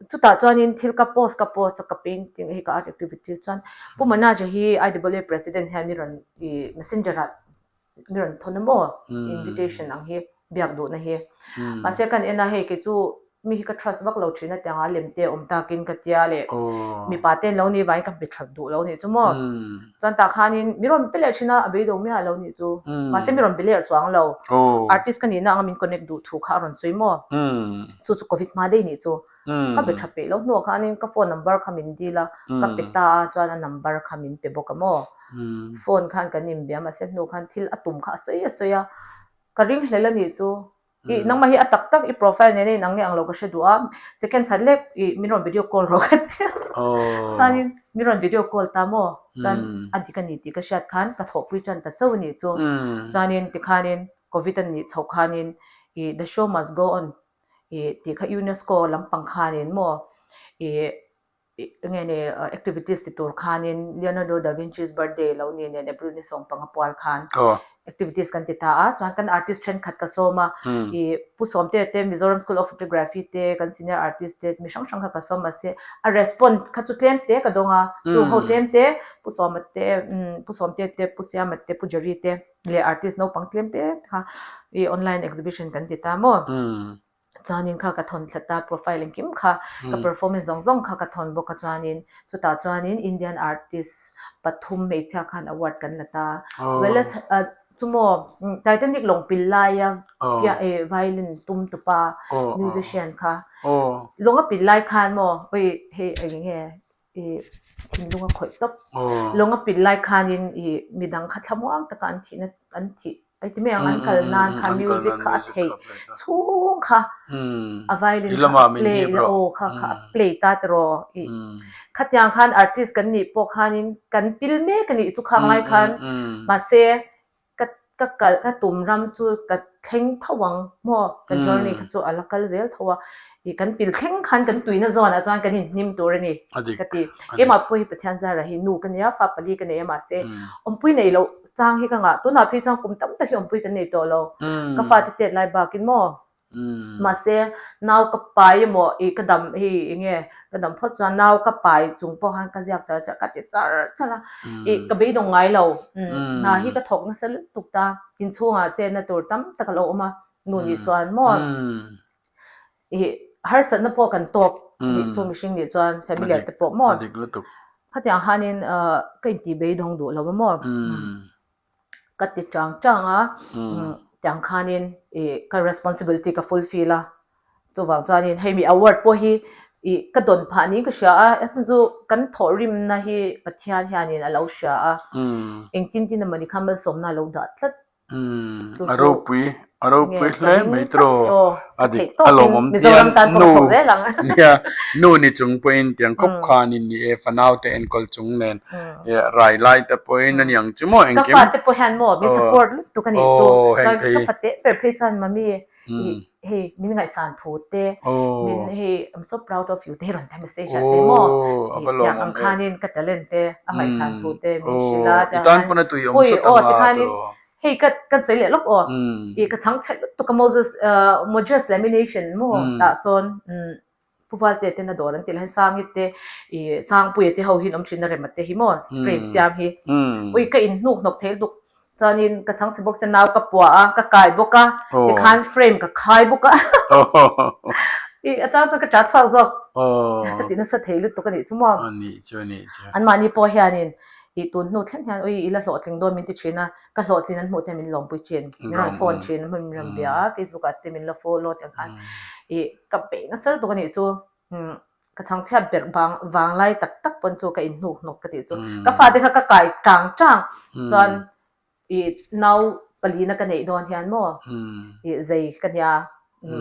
Chutah chuanin thil ka post ka post a, ka painting hei ka art activities chuan Pu Manoj-a hi IWA President hian mi rawn ih messenger ah mi rawn thawn a maw invitation ang hi biak duhna hi. Mahse kan en a hei kei chu mi hi ka trust vak lo thin a tiang a lem te awm takin ka tia leh mipa te an lo nih vangin ka hmet that duh lo nih chu maw. Chuan tah khanin mi rawn pe leh thin a, a beidawng miah lo nih chu. Mahse mi rawn be leh chuang lo. Artist ka nihna anga min connect duh thu kha a rawn sawi maw. Chu chu covid hma daih nih chu. Ka be tha peih lo hnuah khanin ka phone number kha min dil a, ka pe ta a chuan a number kha min pe bawk a maw. Phone khan kan inbia mahse hnu khan thil a tum kha a sawi a sawi a, ka ringhlel a nih chu. I nangmah hi a tak tak i profile nena in ang nge ang lo ka hre duh a, second khat lek i min rawn video call rawh ka ti a, chuanin min rawn video call ta maw, chuan a dik a ni tih ka hriat khan ka thawhpui tan ta chauh a nih chu, chuanin tikhanin covid a nih chhoh khanin i the show must go on i tih kha UNESCO lampang khanin maw i Enge ni activities ti tur khanin Leonardo da Vinci's birthday lo ni nen April ni 15 pual khan activities kan ti ta a, chuan kan artist thenkhat ka sawm a, i Pu Sawmtea te Mizoram School of Photography te kan senior artist te mi hrang hrang kha ka sawm mahse a respond kha chu tlem te ka dawng a, chung ho tlem te Pu Sawma te Pu Sawmtea te Pu Siama te Pu Jerry te leh artist naupang tlem te kha i online exhibition kan ti ta maw. Chuanin kha ka thawn thlat a, profile engkim kha ka performance zawng zawng kha ka thawn bawk a chuanin chutah chuanin Indian artist pathum hmeichhia khan award kan la ta. Wellness chumaw Titanic lawng pil laia violin tum tupa musician kha lawng a pil lai khan maw oi hei eng nge i thinlung a khawih tawp. Lawng a pil lai khanin i midang kha thlamuang taka an thihna an thih Ai ti mai ang an kal nan kha music kha a theih chhung kha a violin kha a play la aw kha kha a play ta tiraw i khatiang khan artist kan nih pawh khanin kan pil mek a nih chu khang lai khan mahse ka ka kal ka tum ram chu ka thleng tho ang maw ka journey kha chu a la kal zel tho a i kan pil thleng khan kan tuina zawnah chuan kan inhnim tur a ni ka ti keimah pawh hi Pathian zara hi nu ka nia fa pali ka nei a mahse awmpui nei loh Chang hi ka ngah. Tunah phei chuan kum tam tak hi awmpui kan nei tawh lo. Ka fate tet lai bakin maw? Mahse, nau ka pai emaw ih ka dam hei eng nge ka dam phawt chuan nau ka pai chung pawh khan ka ziak char char ka ti char char a. Ih ka beidawng ngai lo. Hna hi ka thawk nasa lutuk ta. Inchhungah chenna tur tam tak a lo awm a. Nu nih chuan maw? I harsatna pawh kan tawk nih chu mihring nih chuan family ah te pawh maw khatiang khanin ka intih beidawng duh lo a maw ka ti chang chang a tiang khanin i ka responsibility ka fulfill a chuvang chuanin hei mi award pawh hi i ka dawn phah niin ka hria a a chhan chu kan thawhrimna hi Pathian hianin a lo hria a engtin tin emawni kha malsawmna a lo dah tlat A ropui a ropui hle mai tiraw a dik a lawmawm tian nu nia nu ni chung pawhin tiang khawp khanin ni e fanau te enkawl chung nen rai lai te pawhin a niang chu maw engkim ka fate pawh hian maw min support lutuk a nih chu chuan ka fate ber phei chuan mummy hei min ngaihsan thu te min hei I'm so proud of you te hi rawn ti message ah te maw tiang ang khanin ka talent te a ngaihsan thu te min hrilh a i tan pawn a tui awm sawt ang a tiraw hei ka kan sawi leh lawk aw i ka chhang chhe lutuk a Moses Moses lamination maw tah sawn Pu Valte ten a dawr an tih lah hian Sangi te ih Sangpuia te ho hi an awm thin a rema te hi maw frame siam hi ui ka in hnuk hnawk thei lutuk chuanin ka chhangchhe bawk sia nau ka puah a ka kai bawk a tikhan frame ka khai bawk a ih a chang chuan ka ṭah chhuak zawk ka ti nasa thei lutuk a nih chu maw anmahni pawh hianin ih tun hnu thleng hian ui i la hlawhtling dawn min ti thin a ka hlawhtlin an hmuh te min lawmpui thin min rawn phone thin min rawn bia a facebook ah te min la follow tiang khan ih ka peih nasa lutuk a nih chu ka chhangchhiat ber vang vang lai tak tak pawn chu ka inhnuk hnawk ka tih chu ka fate kha ka kai tang tang chuan ih nau palina ka neih dawn hian maw ih zei ka nia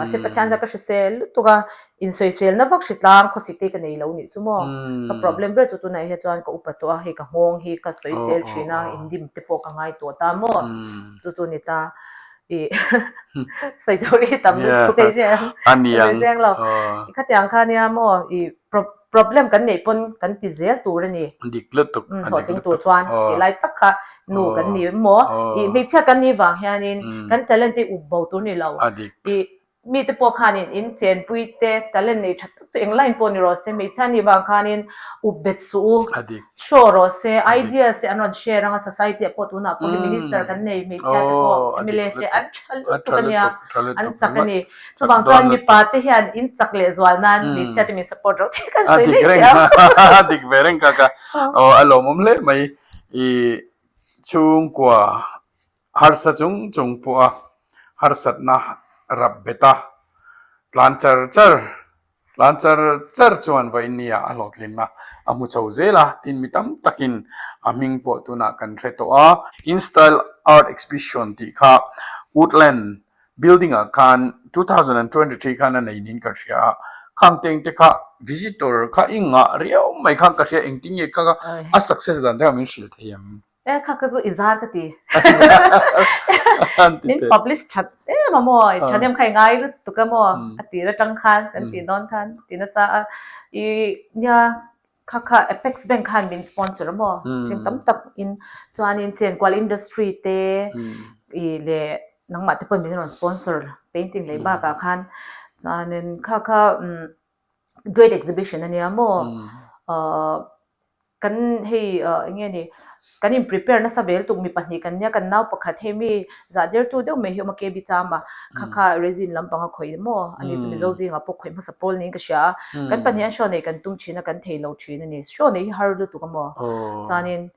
Mahse Pathian zat ka hrisel lutuk a, insawiselna vak hritlang khawsik te hi ka nei lo nih chu maw. Ka problem ber chu tunah hian chuan ka upa tawh a, hei ka nghawng hi ka sawisel thin a, indim te pawh ka ngai tawh ta maw. Chu chu ni ta i sawi tur hi tam lutuk hei hian ka sawi zeng lo. Khatiang kha nia maw i problem kan neih pawn kan ti zel tur a ni. Dik lutuk, a dik lutuk. Hlawhtling tur chuan tih lai tak kha nu kan ni maw? I hmeichhia kan nih vang hianin kan talent hi up bo tur ni lo. A dik. I Mite pawh khanin in chenpui te talent nei tha tak chu eng line pawh ni rawh se, hmeichhia nih vang khanin up bet suh u, show rawh se, ideas te an rawn share anga society ah pawh tunah pawh hi minister kan nei hmeichhia te pawh mla te an tha lutuk a nia, an chak a ni. Chuvang chuan mipa te hian in chak leh zual nan hmeichhia te min support rawh tih kan sawi daih che a. A dik ve reng kha ka a lawmawm hle mai i chhungkua Harsa chung chung pawha harsatna rap bet a, tlan char char tlan char char chuan vawinia a hlawhtlinna a hmu chho zel a, tin mi tam takin a hming pawh tunah kan hre tawh a. InStyle Art Exhibition tih kha Woodland Building ah khan 2023 khan a nei niin ka hria a, khang teng te kha visitor kha i ngah riau mai khan ka hria engtin nge kha a success dan te kha min hrilh thei em? E kha ka chu i zar ka ti. Min publish that em a maw, i thahnem kha i ngai lutuk a maw a tir atang khan kan tih dawn khan ti nasa a. I nia kha kha Apex Bank khan min sponsor a maw thing tam tak in chuanin chenkual industry te i leh nangmah te pawhin min rawn sponsor painting lei bakah khan chuanin kha kha great exhibition a nia maw Kan hei eng nge ni, kan in prepare nasa vel tuk mi pahnih kan nia, kan nau pakhat hei mi zah dertu deuh mai hi awm a KB cham a, kha kha resin lampang a khawih maw, ani chu Mizo zingah pawh khawih hmasa pawl niin ka hria a, kan pahnih an show nei kan tum thin a, kan thei lo thin a ni, show nei hi har lutuk a maw, chuanin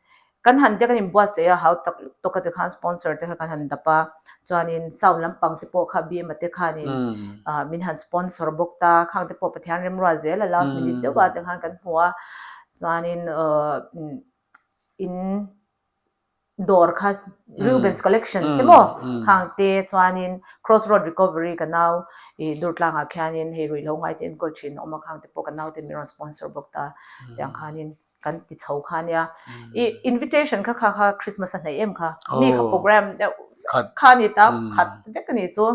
kan han tia kan inbuatsaih a, hau tak lutuk a tikhan sponsor te kha kan han dap a, chuanin sound lampang te pawh kha BM-a te khanin min han sponsor bawk ta, khang te pawh Pathian remruat zel a last minute deuh ah te khan kan hmu a. Chuanin in dawr kha Reuben's Collection te maw khang te chuanin Cross Road Recovery ka nau i Durtlangah khianin hei ruihhlo ngai te enkawl thin a awm a khang te pawh ka nau ten min rawn sponsor bawk ta tiang khanin kan ti chho kha nia. I invitation kha kha kha Christmas a hnaih em kha mi kha program deuh kha ni ta khat vek a ni chu.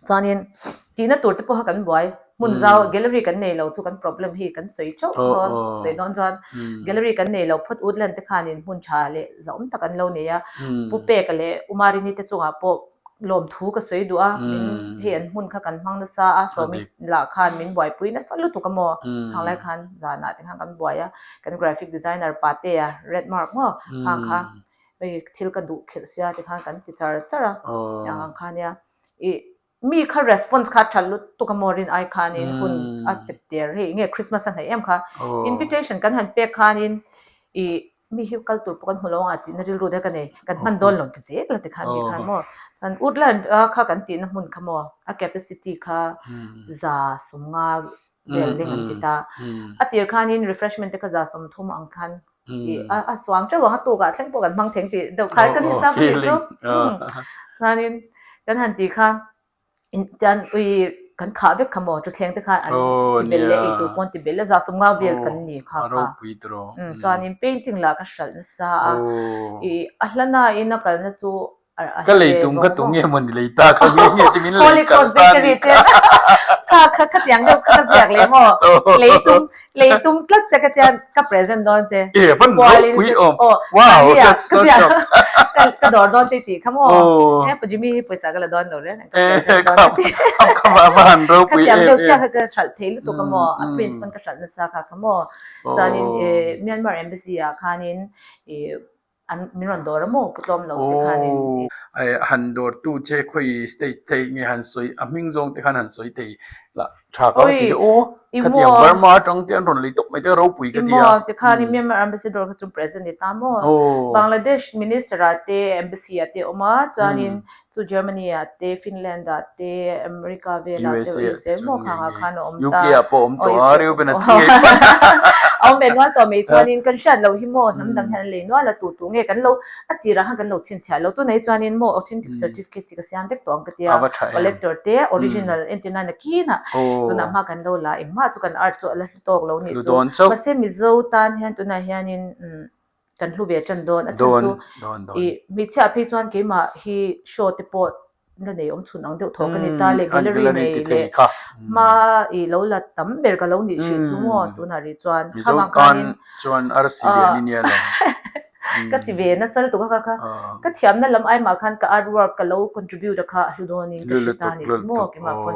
Chuanin tihna tur te pawha kan buai hmun zau gallery kan nei lo chu kan problem hi kan sawi theuh dawn sawi dawn chuan gallery kan nei lo phawt Woodland te khanin hmun tha leh zahawm tak an lo nei a Pu Peka leh Umarini te chungah pawh lawmthu ka sawi duh a min hei an hmun kha kan hmang nasa a sawmi lah khan min buaipui nasa lutuk a maw khanglai khan zanah te khan kan buai a kan graphic designer Patea red mark maw khang kha hei thil ka duh khelh sia ti khan kan ti char char a tiang ang kha nia i mi kha response kha tha lutuk a maw rin ai khanin hun a tep ter hei nge Christmas a hnaih em kha invitation kan han pek khanin i mi hi kal tur pawh kan hmu lo ang a tihna rilru te ka nei kan hman dawn lo ti zel a ti khan mi khan maw chuan Woodland a kha kan tihna hmun kha maw a capacity kha za sawmnga vel ding an ti ta. A tir khanin refreshment te kha za 30 ang khan i a suang teuh ang a tukah thleng pawh kan hmang theng tih deuh khan kan hisap a nih chu. Chuanin kan han ti kha tian ui kan khah vek kha maw thuthleng te khan an ti bel leh eitur pawh an ti bel a za 50 vel kan ni kha kha. Chuanin painting lah ka hralh nasa a i a hlana in a kalna chu Ka lei tum ka tum nge maw ni lei ta kha nge nge ti min lei kal ta ni kha. Kha kha kha tiang deuh kha ka ziak leh maw lei tum lei tum tlat che ka tiang ka present dawn che. E van ropui awm wow that's so shock. Ka dawr dawn che tih kha maw he pu Jimmy hi pawisa ka la dawn lo reng ka present dawn che tih. Kha va han ropui em em. Kha tiang deuh chiah kha ka hralh thei lutuk a maw a print pawn ka hralh nasa kha kha maw chuanin Myanmar embassy ah khanin i An min rawn dawr a maw pu tlawm lo te khanin. Aw han dawr tu che khawi stage thei nge han sawi a hming zawng te khan han sawi thei la tha ka ti aw khatiang Burma atang te an rawn lei tawp mai te ropui ka ti a. Imaw te khanin Myanmar ambassador kha chu present ni ta maw Bangladesh minister ah te embassy ah te awm a chuanin Chu Germany ah te, Finland ah te, America velah te, USA maw khang ah khan a awm ta. UK ah pawh a awm tawh a, Reuben a thi ngei pawh. A awm ve nual tawh mai chuanin kan hriat loh hi maw hnam dang hian an lei nual a, tu tu nge kan lo a tirah khan kan lo chhinchhiah lo. Tunah hi chuanin maw authentic certificate chi ka siam vek tawh ang ka tia, collector te original entir nan a kinah tunah hma kan lo la engmah chu kan art chu a la hlu tawk lo nih chu. Mahse Mizo tan hian tunah hianin kan hlu ve tan dawn a chhan chu i hmeichhia phei chuan keimah hi show te pawh la nei awm chhun ang deuh thaw ka ni ta leh gallery nei leh hma i lo la tam ber ka lo nih hrih chu maw tunah rih chuan kha vang khanin chuan arsi lian i nia lo. Ka ti ve nasa lutuk a kha kha ka thiamna lam ai mah khan ka art work ka lo contribute a kha a hlu dawnin ka hre ta a ni chu maw keimah pawn.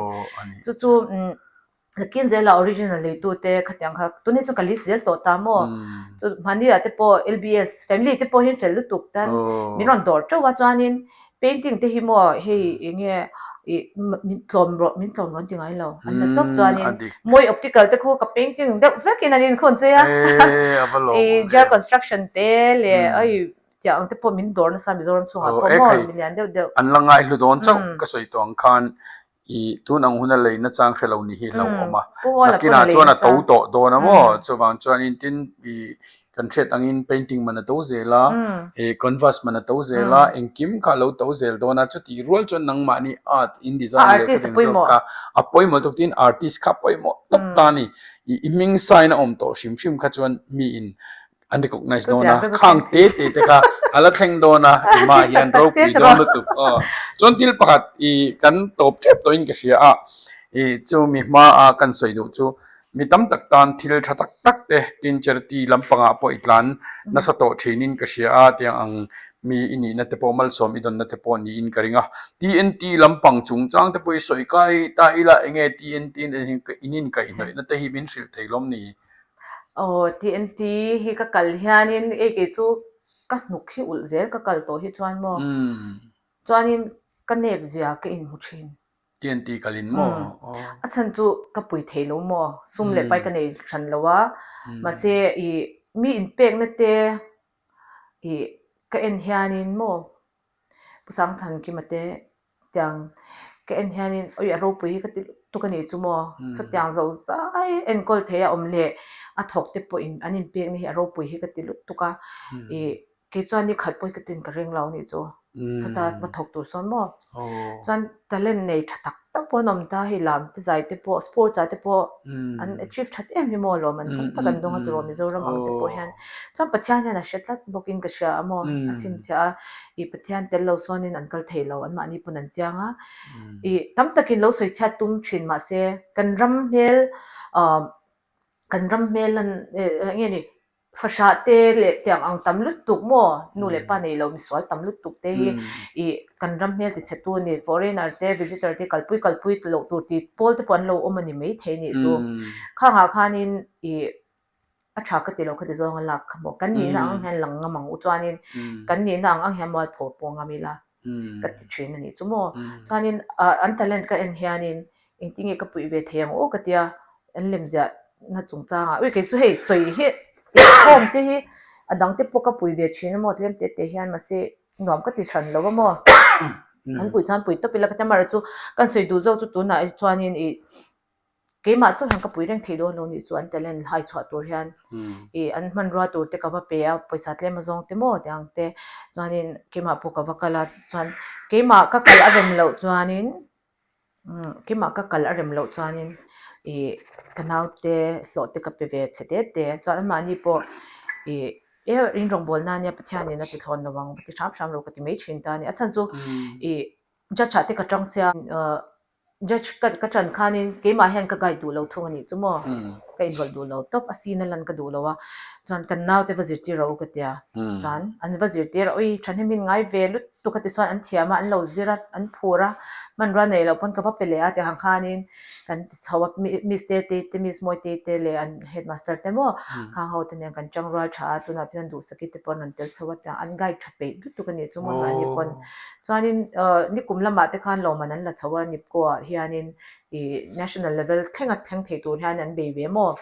Chu chu Nakin zela original leitu te khatiang kha tunhi chu ka list zel tawh ta maw? Chu hmani ah te pawh LBS family te pawh hi fel lutuk tan min rawn dawr teuh a chuanin painting te hi maw hei enge ih min tlawm rawh min tlawm rawn ti ngai lo an la tawp chuanin mawi optical te khu ka painting deuh vekin an inkhun che a ih jar construction te leh hei tiang ang te pawh min dawr nasa Mizoram chhungah pawh maw milian deuh deuh. An la ngaihlu dawn chauh ka sawi tawh ang khan I tun ang huna leina chang hre lo ni hi hlauh awm a, nakinah chuan a to tawh dawn a maw? Chuvang chuanin tin i kan hriat angin painting man a to zel a, i canvas man a to zel a, engkim kha a lo to zel dawn a, chutih rual chuan nangmahni art in design leh ka ding zawk kha a pawimawh tawk tin artist kha a pawimawh tawp ta a ni. I hming sign a awm tawh hrim hrim kha chuan miin an recognize dawn a, khang te te te kha a la thleng dawn a, i hmaah hian ropui dawn lutuk aw. Chuan thil pakhat i kan tawp tep tawhin ka hria a, i chu mi hmaa kan sawi duh chu mi tam tak tan thil tha tak tak te tin charity lampangah pawh i tlan nasa tawh thinin ka hria a, tiang ang mi i nihna te pawh malsawm i dawnna te pawh niin ka ring a. TNT lampang chungchang te pawh i sawi kai ta ila enge TNT in inkaihhnawihna te hi min hrilh thei lawm ni? Aw TNT hi ka kal hianin ei kei chu ka hnuk hi ulh zel ka kal tawh hi chuan maw chuanin ka nep zia ka inhmu thin. TNT kalin maw? A chhan chu ka pui thei lo maw sum leh pai ka nei hran lo a mahse ih mi inpekna te ih ka en hianin maw Pu Sangthankima te Tiang ka en hianin awi a ropui hi ka ti lutuk a nih chu maw? Chutiang zo zai enkawl thei a awm leh a thawk te pawhin an inpekna hi a ropui hi ka ti lutuk a, ih kei chuan ni khat pawh hi ka tin ka ring lo a nih chu, chutah va thawk tur sawn maw? Chuan talent nei tha tak tak pawh an awm ta, hei lam te zai te pawh sports ah te pawh an achieve that em hi maw lawm an tam tak an dawng a tiraw Mizoram ang te pawh hian chuan Pathian hian a hre tlat bawkin ka hria a maw a chhinchhiah a. I Pathian tel lo sawnin an kal thei lo, anmahni pawn an chiang a. I tam takin lo sawi chhiat tum thin mahse kan ram hmel kan ram hmel lan eng nge ni fahrah te leh tiang ang tam lutuk maw nu leh pa nei lo misual tam lutuk te hi i kan ram hmel ti chhe tu a ni. Foreigner te visitor te kalpui kalpui loh tur tih pawl te pawh an lo awm a ni maithei nih chu. Khangah khanin i A tha ka ti lo kha ti zawng a lak kha maw? Kan nihna ang hian lang ngam ang u chuanin kan nihna ang ang hian mualpho pawh ngam ila ka ti thin a nih chu maw? Chuanin an talent ka en hianin engtinge ka puih ve thei ang aw ka tia an lemziah na chungchangah ui kei chu hei sawi hi inkhawm te hi a dang te pawh ka pui ve thin a maw tlem te te hian mahse nuam ka ti hran lo a maw? An puih chuan pui tawp ila ka tia amaherawhchu chu kan sawi duh zawk chu tunah chuanin ih Keimah chu hian ka pui reng thei dawn lo nih chu an talent hai chhuah tur hian ih an hmanrua tur te ka va pe a, pawisa tlem a zawng te maw tih ang te chuanin keimah pawh ka va kal a chuan keimah ka kal a rem loh chuanin umm keimah ka kal a rem loh chuanin ih ka naute hlawh te ka pe ve chhe te te chuan anmahni pawh ih e in rawngbawlna ania Pathianin a ti thlawn lo ang va ti hram hram lo ka ti mai thin ta a ni a chhan chu ih judge ah te ka tang sia Judge ka ka ṭan khanin keimah hian ka guide duh lo thung a nih chu maw? Ka inrawlh duh lo tawp, a scene a lan ka duh lo a, chuan kan naute va zirtir rawh u ka tia, chuan an va zirtir a, ui ṭhahnem in ngai ve lutuk a ti chuan an thiam a, an lo zir a, an phur a, hmanrua nei loh pawn ka va pe leh a ti ang khanin kan ti chho a, Miss te te te Miss Mawi te te leh an headmaster te maw khang ho te nen kan ṭang rual ṭha a, tunah pawh hian duhsaki te pawh an rawn tel chho a, tiang an guide ṭha peih lutuk a nih chu maw mahni pawn. Chuanin nikum lamah te khan lawmman an la chho a, Nipco ah hianin ih national level thlenga thleng thei tur hian an bei ve maw?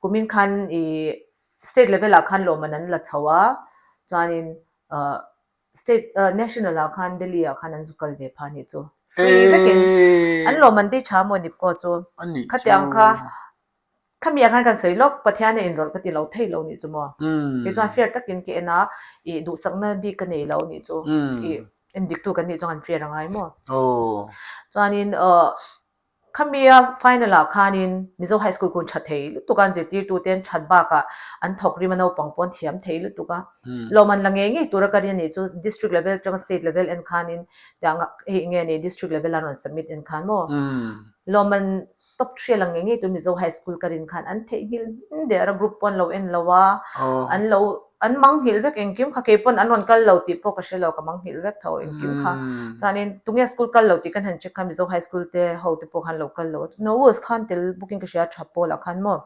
Kumin khan ih state level ah khan lawmman an la chho a, chuanin state national ah khan Delhi ah khan an zu kal ve pha nih chu. Free vekin an lawmman te tha maw Nipco chu? Khatiang kha Khami ah khan kan sawi lawk, Pathian a inrawlh ka ti lo thei lo nih chu maw? Kei chuan fair takin ka en a, ih duhsakna bik ka nei lo nih chu, ih endiktu kan nih chuan kan fair a ngai maw? Chuanin khami a final ah khanin Mizo High School kun tha thei lutuk a, an zirtirtu te an that bakah an thawk rim a naupang pawh an thiam thei lutuk a, lawm an la ngei ngei tura ka rin a nih chu district level atanga state level en khanin tiang hei nge ni district level a rawn submit en khan maw? Lawm an Top hria lang ngei ngei tu Mizo High School ka rin khan an theihnghilh der a group pawh an lo en lo a, an lo. an manghilh vek engkim kha keipawn an rawn kal lo tih pawh ka hre lo ka manghilh vek tho engkim kha chuanin tunge school kal lo tih kan han check kha Mizo High School te ho te pawh khan lo kal lo a Noels khan tel bawkin ka hria tha pawlah khan maw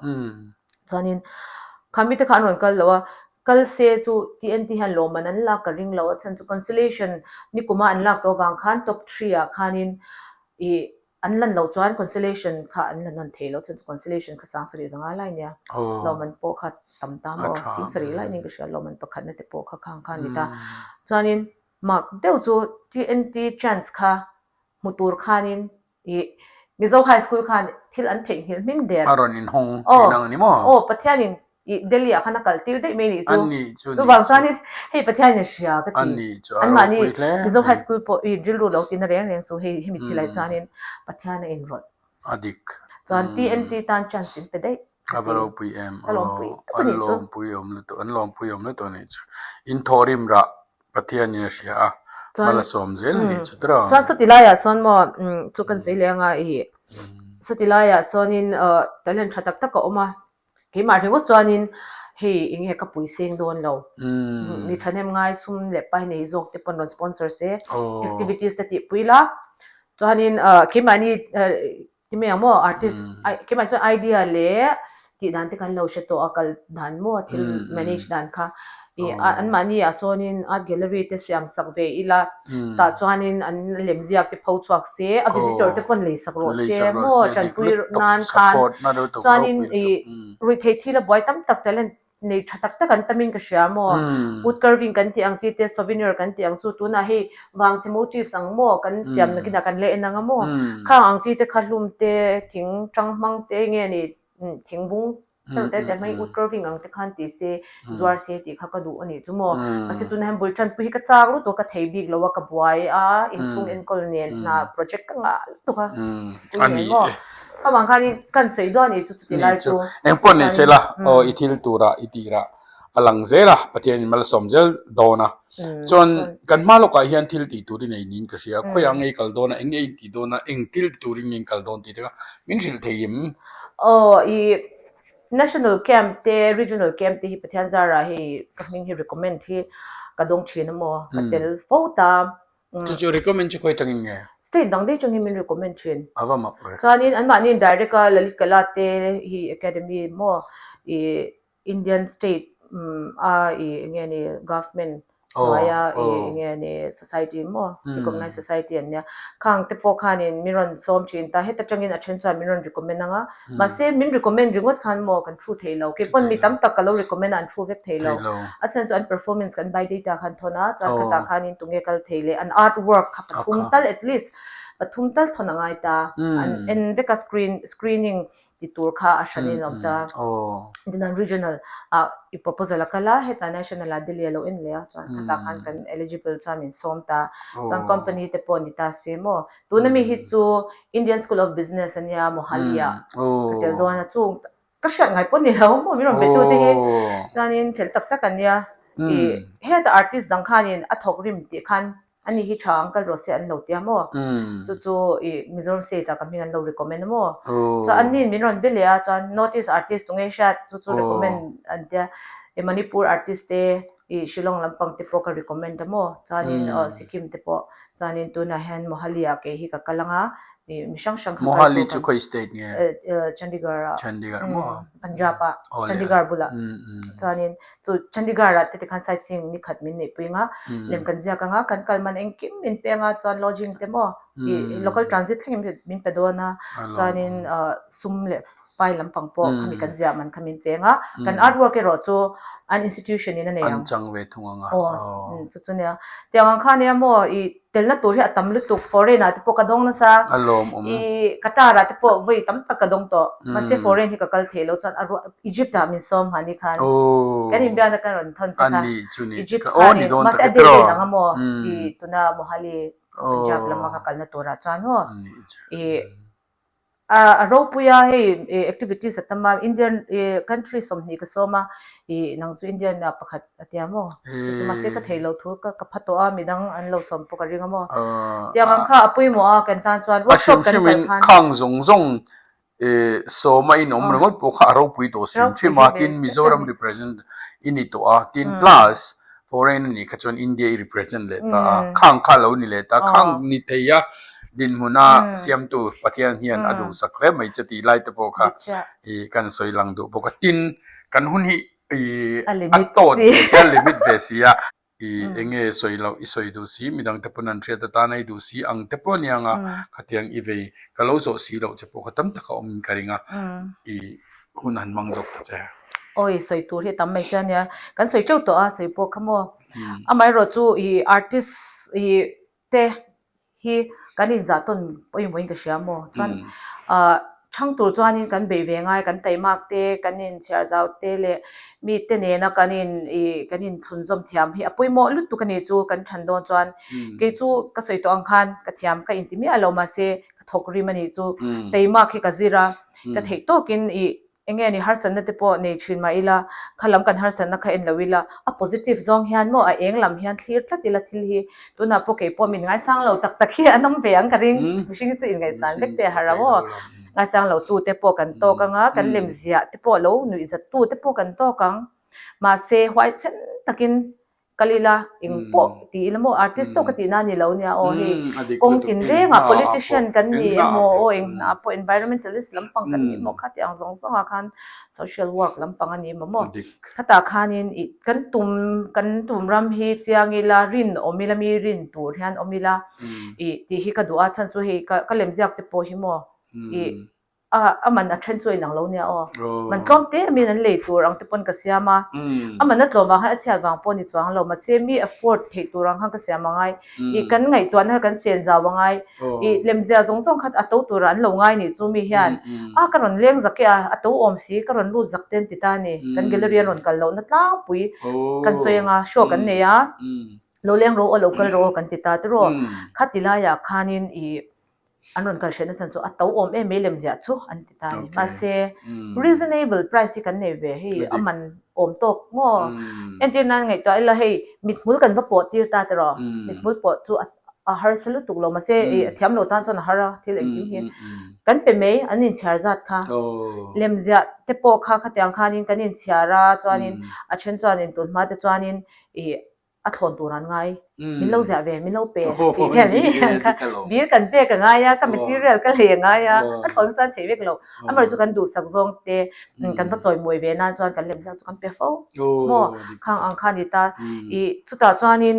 chuanin khami te kha an rawn kal lo a kal se chu TNT hian lawmman an lak ka ring lo a chhan chu consolation nikuma an lak tawh avang khan top three ah khanin ih An lan loh chuan consolation kha an la nawn thei lo chuan consolation kha sangsarih zanga lai nia lawmman pawh kha tam ta maw singsarih lai nia ka hria lawmman pakhatna te pawh kha khang kha a ni ta chuanin mak deuh chu TNT chance kha hmu tur khanin ih Mizo High School khan thil an theihnghilh hming der a rawn inhawng tih ang a ni maw? Aw Pathianin Ih Delhi ah khan a kal tir daih mai nih chu. An nih chu nih Chuvang chuanin hei Pathian in hria ka ti. An nih chu a Anmahni ropui hle Mizo mai. High School pawh i rilru lo tina reng reng chu hei hemi thil ah chuanin Pathian a inrawlh. A dik. Chuan TNT tan chance in pe daih ka A va ti. ropui em Ka lawmpui aw. tak a An nih chu. lawmpui awm lutuk an lawmpui awm lutuk a nih chu. In thawhrim rah Pathian in a hria a, Chuan hma la sawm zel a nih chu tiraw. Chuan sawti laiah sawn maw chu kan sawi leh anga i sawti laiah sawnin talent tha tak tak a awm a. Keimah ringawt chuanin hei eng nge ka pui seng dawn lo. Mi thahnem ngai sum leh pai nei zawk te pawn rawn sponsor se, activities te tihpui la. Chuanin keimahni ti mai ang maw artist keimah chuan idea leh tih dan te kan lo hre tawh a kal dan maw thil manage dan kha. Ih anmahni ah sawnin art gallery te siam sak ve ila tah chuanin an lemziak te pho chhuak se a visitor te pawn lei sak rawh se maw tanpui nan khan chuanin ih ruihtheih thil a buai tam tak talent nei tha tak tak an tamin ka hria maw wood carving kan tih ang chi te souvenir kan tih ang chu tunah hei vangchhe motifs ang maw kan siam nakinah kan la en ang a maw khang ang chi te kha hlum te thing tang hmang te nge ni thingbung Heng te te hmai wood carving ang te khan ti se zuar se tih kha ka duh a nih chu maw. Mahse tunah hian bul tanpui hi ka chak lutuk a, ka thei bik lo a, ka buai a, inchhung enkawl nen hna project ka ngah lutuk a, pui nen maw. Avang khanin kan sawi duah a nih chu chuti lai chu. Engpawh ni se la aw i thil turah i tirah a lang zel a, Pathianin malsawm zel dawn a. Chuan kan hma lawkah hian thil tih tur i nei niin ka hria, khawiah nge i kal dawn a, eng nge i tih dawn a, eng thil ti turin nge i kal dawn tih te kha min hrilh thei em? Aw i National Camp te Regional Camp te hi Pathian zarah hei ka hming hi recommend hi ka dawng thin a maw, ka tel fo ta. Chu chu recommend chu khawi tangin nge? State dang daih tangin min recommend thin. A va mak ve. Chuanin anmahni direct a Lalit Kala te hi Academy maw i Indian state a i enge ni government hnuaia i enge ni society maw recognized society an nia khang te pawh khanin min rawn sawm thin ta heta tangin a then chuan min rawn recommend anga mahse min recommend ringawt khan maw kan thu thei lo kei pawn mi tam tak ka lo recommend a an thu vek thei lo a chhan chu an performance kan by data khan thawn a chuan khatah khanin tunge kal thei leh an art work kha pathum tal at least pathum tal thawn a ngai ta an en vek a screen screening ti tur kha a hran in a awm ta. Tichuan regional ah i proposal a kal a, hetah national ah Delhi a lo en leh a, chuan khatah khan kan eligible chuan min sawm ta. Chuan company te pawh ni ta se maw. Tuna mi hi chu Indian School of Business a nia Mohali ah ka tel dawn a, chung ka hriat ngai pawh ni lo maw min rawn betu te hi. Chuanin fel tak tak an nia. Ih heta artist dang khanin a thawk rim tih khan Ani hi tha ang kal rawh se an lo tia maw? Chu chu i Mizoram state ah ka hming an lo recommend a maw? Chuan an nin min rawn be leh a chuan North East artist tunge hriat chu chu recommend an tia i Manipur artist te i Shillong lampang te pawh ka recommend a maw? Chuanin aw Sikkim te pawh chuanin tunah hian Mohali ah kei hi ka kal ang a i mi hrang hrang kha kal Mohali chu khawi state nge? Chandigarh ah Chandigarh maw? Punjab ah Chandigarh bulah chuanin Chu Chandigarh ah te tikhan sightseeing ni khat min neihpui anga, lem kan ziak anga, kan kal man engkim min peng a, chuan lodging te maw ih local transit thlengin min pe dawn a, chuanin sum leh pai lampang pawh khami kan ziah man kha min peng a, kan artwork erawh chu an institution in a nei ang. An chang ve thung anga. Aw chu chu nia. Tiang ang kha nia maw ih Telna tur hi a tam lutuk, foreign ah te pawh ka dawng nasa, A lawm awm. I Qatar ah te pawh vawi tam tak ka dawng tawh, mahse foreign hi ka kal thei lo chuan a ruah Egypt ah min sawm hmani khan kan inbiakna kan rawn thawn che kha Egypt khanin mahse a date a inang a maw i tuna Mohali Punjab lama ka kalna turah chuan maw i A ropui a hei activities a tam a, Indian country 20 ka sawm a, ih nang chu Indian ah pakhat a tia maw? Chu chu mahse ka theih loh thu ka ka pha tawh a, midang an lo sawm pawh ka ring a maw? Tiang ang kha a pawimawh a kan tan chuan A workshop hrim kan kal hrimin khan. khang zawng zawng sawma in awm ringawt pawh kha a ropui tawh hrim hrim a, tin Mizoram represent I ni tawh a, tin plus foreign a nih kha chuan India i represent leh ta a, khang kha lo ni leh ta, khang ni thei a dinhmuna siamtu Pathian hian a duhsak hle mai che tih lai te pawh kha i kan sawi lang duh bawk a, tin kan hun hi i a tawt ve si a, limit ve si a, i eng nge sawi loh i sawi duh si, midang te pawn an hriat atan a i duh si ang te pawh a nia ang a, khatiang i vei ka lo zawh si loh che pawh kha tam tak a awm in ka ring a, i hun han hmang zawk ta che. Awi sawi tur hi a tam mai sia nia, kan sawi teuh tawh a sawi pawh kha maw. Amaherawh chu i artist i te hi kan inzah tawn pawimawhin ka hria maw. Chuan ah thang tur chuanin kan beih ve ngai, kan taimak te, kan inchhiar zau te leh mite nena kan in i kan inthlunzawm thiam hi a pawimawh lutuk a ni chu kan than dawn chuan. Kei chu ka sawi tawh ang khan ka thiam ka inti miah lo mahse ka thawk rim a nih chu. Taimak hi ka zir a, ka theih tawkin i Eng nge ni harsatna te pawh nei thin mah ila, kha lam kan harsatna kha en lo ila, a positive zawng hian maw a eng lam hian thlir tlat ila thil hi tunah pawh kei pawh min ngaisang lo tak tak hi an awm ve ang ka ring, mihring hi chu inngaihsan vek te a har ang aw, ngaisang lo tu te pawh kan tawk ang a, kan lem ziah te pawh lo nuih zat tu te pawh kan tawk ang, mahse huaisen takin Kal ila, eng pawh ti ila maw, artist chauh ka tihna a ni lo nia aw hei kawng tin rengah politician kan ni emaw aw eng hna pawh environmentalist lampang kan ni emaw khati ang zawng zawngah khan social work lampang a ni emaw maw khatah khanin ih kan tum kan tum ram hi chiang ila rin awm ila mi rin tur hian awm ila ih tih hi ka duh a chhan chu hei ka ka lemziak te pawh hi maw ih A a man a then chu a inang lo nia aw. Man tlawm te min an lei tur ang te pawn ka siam a. A man a tlawm vang khan a chhiat vang pawh ni chuang lo. Mahse mi afford theih tur ang khan ka siam a ngai. I kan ngaihtuahna kha kan sen zau a ngai. I lemzia zawng zawng kha a to turah an lo ngai nih chu mi hian a ka rawn leng zak e a, a to awm si ka rawn lut zak te an ti ta a ni. Kan gallery an rawn kal lohna tlangpui kan sawi anga show kan nei a. Lo leng rawh aw, lo kal rawh aw kan ti ta tiraw. Khati laiah khanin i An rawn kal hriatna chan chu a to awm em mai lem ziah chu an ti ta a ni. Mahse, reasonable price hi kan nei ve hei a man awm tawk maw? Entir nan ngaihtuah ila hei mithmul kan va pawh tir ta tiraw? Mithmul pawh chu a harsa lutuk lo mahse a thiam lo tan chuan a har a thil engkim hi. Kan pe mai an inchhiar zat kha. Lem ziah te pawh kha khatiang khanin kan inchhiar a chuanin a then chuanin tunhma te chuanin ih a thlawn tur an ngai, min lo ziah ve, min lo pe tih vel hi ang kha bill kan pek a ngai a, ka material ka lei a ngai a, a thlawn chuan theih vek lo. Amaherawhchu chu kan duhsak zawng te kan va chawimawi ve nan chuan kan lem zak chu kan pe fo maw khang ang kha a ni ta. Ih chutah chuanin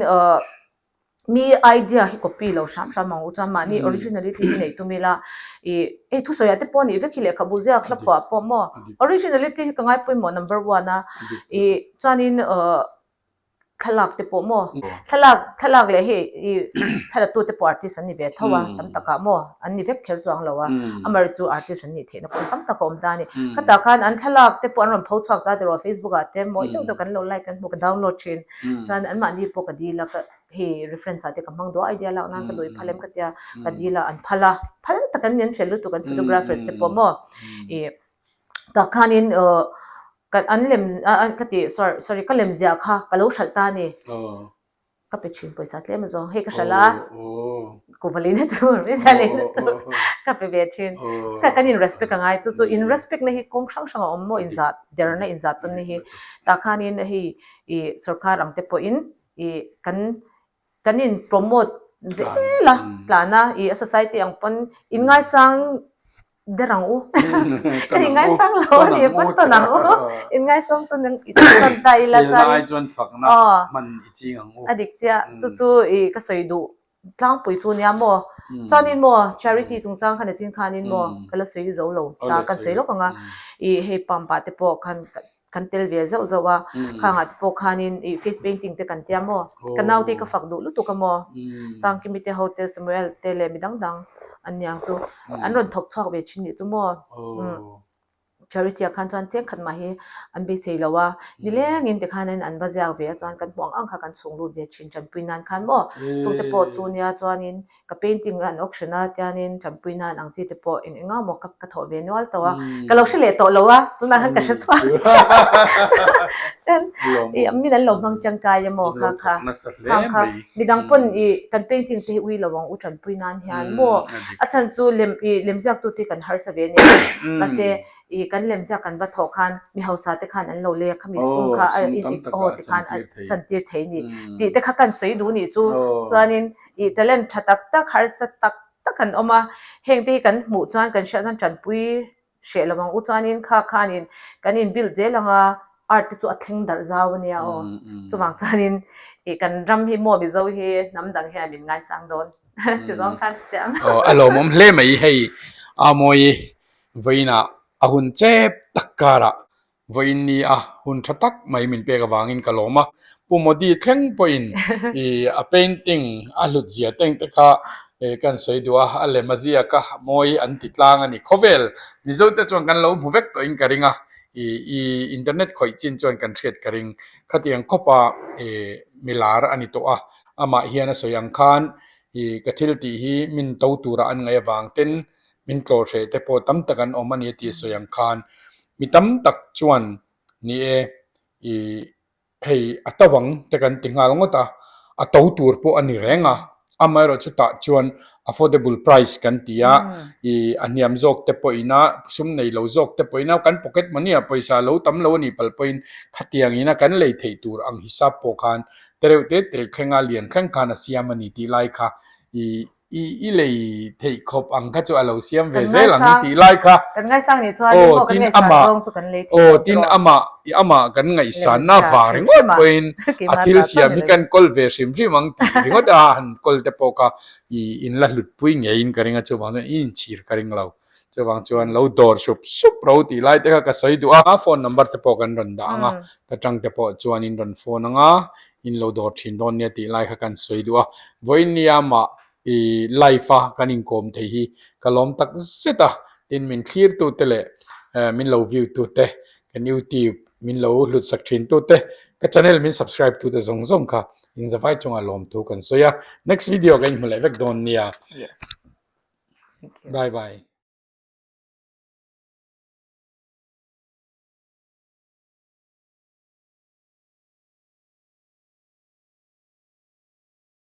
mi idea hi copy lo hram hram ang u chuan mahni originality hi neih tum ila ih hei thusawiah te pawh a nih vek hi lehkhabu ziak hla phuah pawh maw originality hi ka ngaipawimawh number one a ih chuanin Thlalak te pawh maw? Thlalak thlalak leh hei i thlalatu te pawh artist an ni ve tho a, tam takah maw an ni vek kher chuang lo a, amar chu artist an nih theihna kawng tam tak a awm ta a ni. Khatah khan an thlalak te pawh an rawn pho chhuak ta tiraw Facebook ah te mawi deuh deuh kan lo like kan hmu ka download thin chuan anmahni pawh ka dil a ka hei reference ah te ka hmang duh a idea lak nan ka duh i phal em ka tia ka dil a an phal a, phal tak an ni an fel lutuk an photographers te pawh maw i tah khanin aw Ka an lem a ka ti sorry sorry ka lem ziah kha ka lo hralh ta a ni. Ka pe thin pawisa tlem a zawng hei ka hralh a kuva leina tur pawisa leina tur ka pe ve thin. Ka kan in respect a ngai chu chu in respect na hi kawng hrang hrang a awm maw inzah derna inzah tawn na hi tah khanin hei ih sorkar ang te pawhin ih kan Kan in promote zel a, tlan a, i a society ang pawn in ngaisang der ang u. Kan in ngaisang lo a ni pawn tawn ang u. In ngaisang tawn ang i tawn ta ila chuan. Selna ai chuan fakna hman i ching ang u. A dik chiah. Chu chu i ka sawi duh tlangpui chu nia maw. Chuanin maw charity chungchang khan a chin khanin maw ka la sawi zo lo ta kan sawi lawk ang a. I hei pump ah te pawh khan kan tel ve zauh zauh a, khangah te pawh khanin ih face painting te kan tia maw, ka naute hi ka fak duh lutuk a maw, Sangkimi te ho te Samuel te leh mi dang dang an niang chu an rawn thawk chhuak ve thin nih chu maw, charity ah khan chuan cheng khat mah hi an beisei lo a, nilengin ti khanin an va ziak ve a chuan kan hmuh ang ang kha kan chhung lut ve thin tanpui nan khan maw, chungte pawh chu nia chuanin Ka painting an auction a tianin tanpui nan ang chi te pawh eng eng emaw ka ka thawh ve nual tawh a, ka lo hre leh tawh lo a, tunah khan ka hre chhuak ten i min an lo hmang tangkai emaw kha kha khang kha midang pawn i kan painting te hi ui lo ang u tanpui nan hian maw a chhan chu lem i lemziak tu te kan harsa ve nia mahse. I kan lemziak kan va thawh khan mi hausa te khan an lo lei a, khami sum kha a aw ti khan a chantir thei a ni tih te kha kan sawi duh nih chu. Chuanin i talent tha tak tak harsa tak tak an awm a, heng te hi kan hmuh chuan kan hriat chuan tanpui hreh lo ang u chuanin kha khanin kan in build zel ang a, art te chu a thleng darh zau a nia aw. Chuvang chuanin i kan ram hi maw Mizo hi hnam dang hian min ngaisang dawn ti zawng khan chiang. Aw a lawmawm hle mai hei a mawi Vawiinah a hun chep tak karah vawiin ni a hun tha tak mai min pek avangin ka lawm a. Pu Modi thleng pawhin i a painting a hlut zia teng te kha kan sawi duh a, a lem a ziak a, mawi an ti tlang a ni. Khawvel Mizo te chuan kan lo hmu vek tawhin ka ring a, i i internet khawih chin chuan kan hriat ka ring. Khatiang khawpa i milar a ni tawh a, amah hian a sawi ang khan i ka thil tih hi min to tura an ngaih avang ten Min tlawh hreh te pawh tam tak an awm a ni tih sawi ang khan mi tam tak chuan ni e i hei a to ang te kan ti nghal ngawt a, a to tur pawh a ni reng a, amaherawh chutah chuan affordable price kan ti a, i a hniam zawk te pawhin a sum nei lo zawk te pawhin a kan pocket money ah pawisa lo tam lo a nih palh pawhin khatiang ina kan lei theih tur ang hisap pawh khan tereuh te te thlenga lian thleng khan a siam a ni tih lai kha i I i lei theih khawp ang kha chu a lo siam ve zel ang tih lai kha. Kan ngaisang nih chuan in pawh kan ngaihsan zawng chu kan lei thei lo tiraw. Tin amah i amah kan ngaihsanna vang ringawt pawhin a thil siam hi kan kawl ve hrim hrim ang tih ringawt a han kawl te pawh kha i in la hlut pui ngeiin ka ring a chuvang chuan i inchhir ka ring lo. Chuvang chuan lo dawr sup sup ro tih lai te kha ka sawi duh a. Phone number te pawh kan rawn dah ang a, ka tang te pawh chuan in rawn phone ang a, in lo dawr thin dawn nia tih lai kha kan sawi duh a. Vawiin nia mah i live a kan inkawm thei hi ka lawm tak zet a, tin min thlir tu te leh min lo view tu te, kan youtube min lo hlut sak thin tu te, ka channel min subscribe tu te zawng zawng kha in zavai chunga lawm thu kan sawi a. Next video ka inhmu leh vek dawn nia. Yes. Bye bye.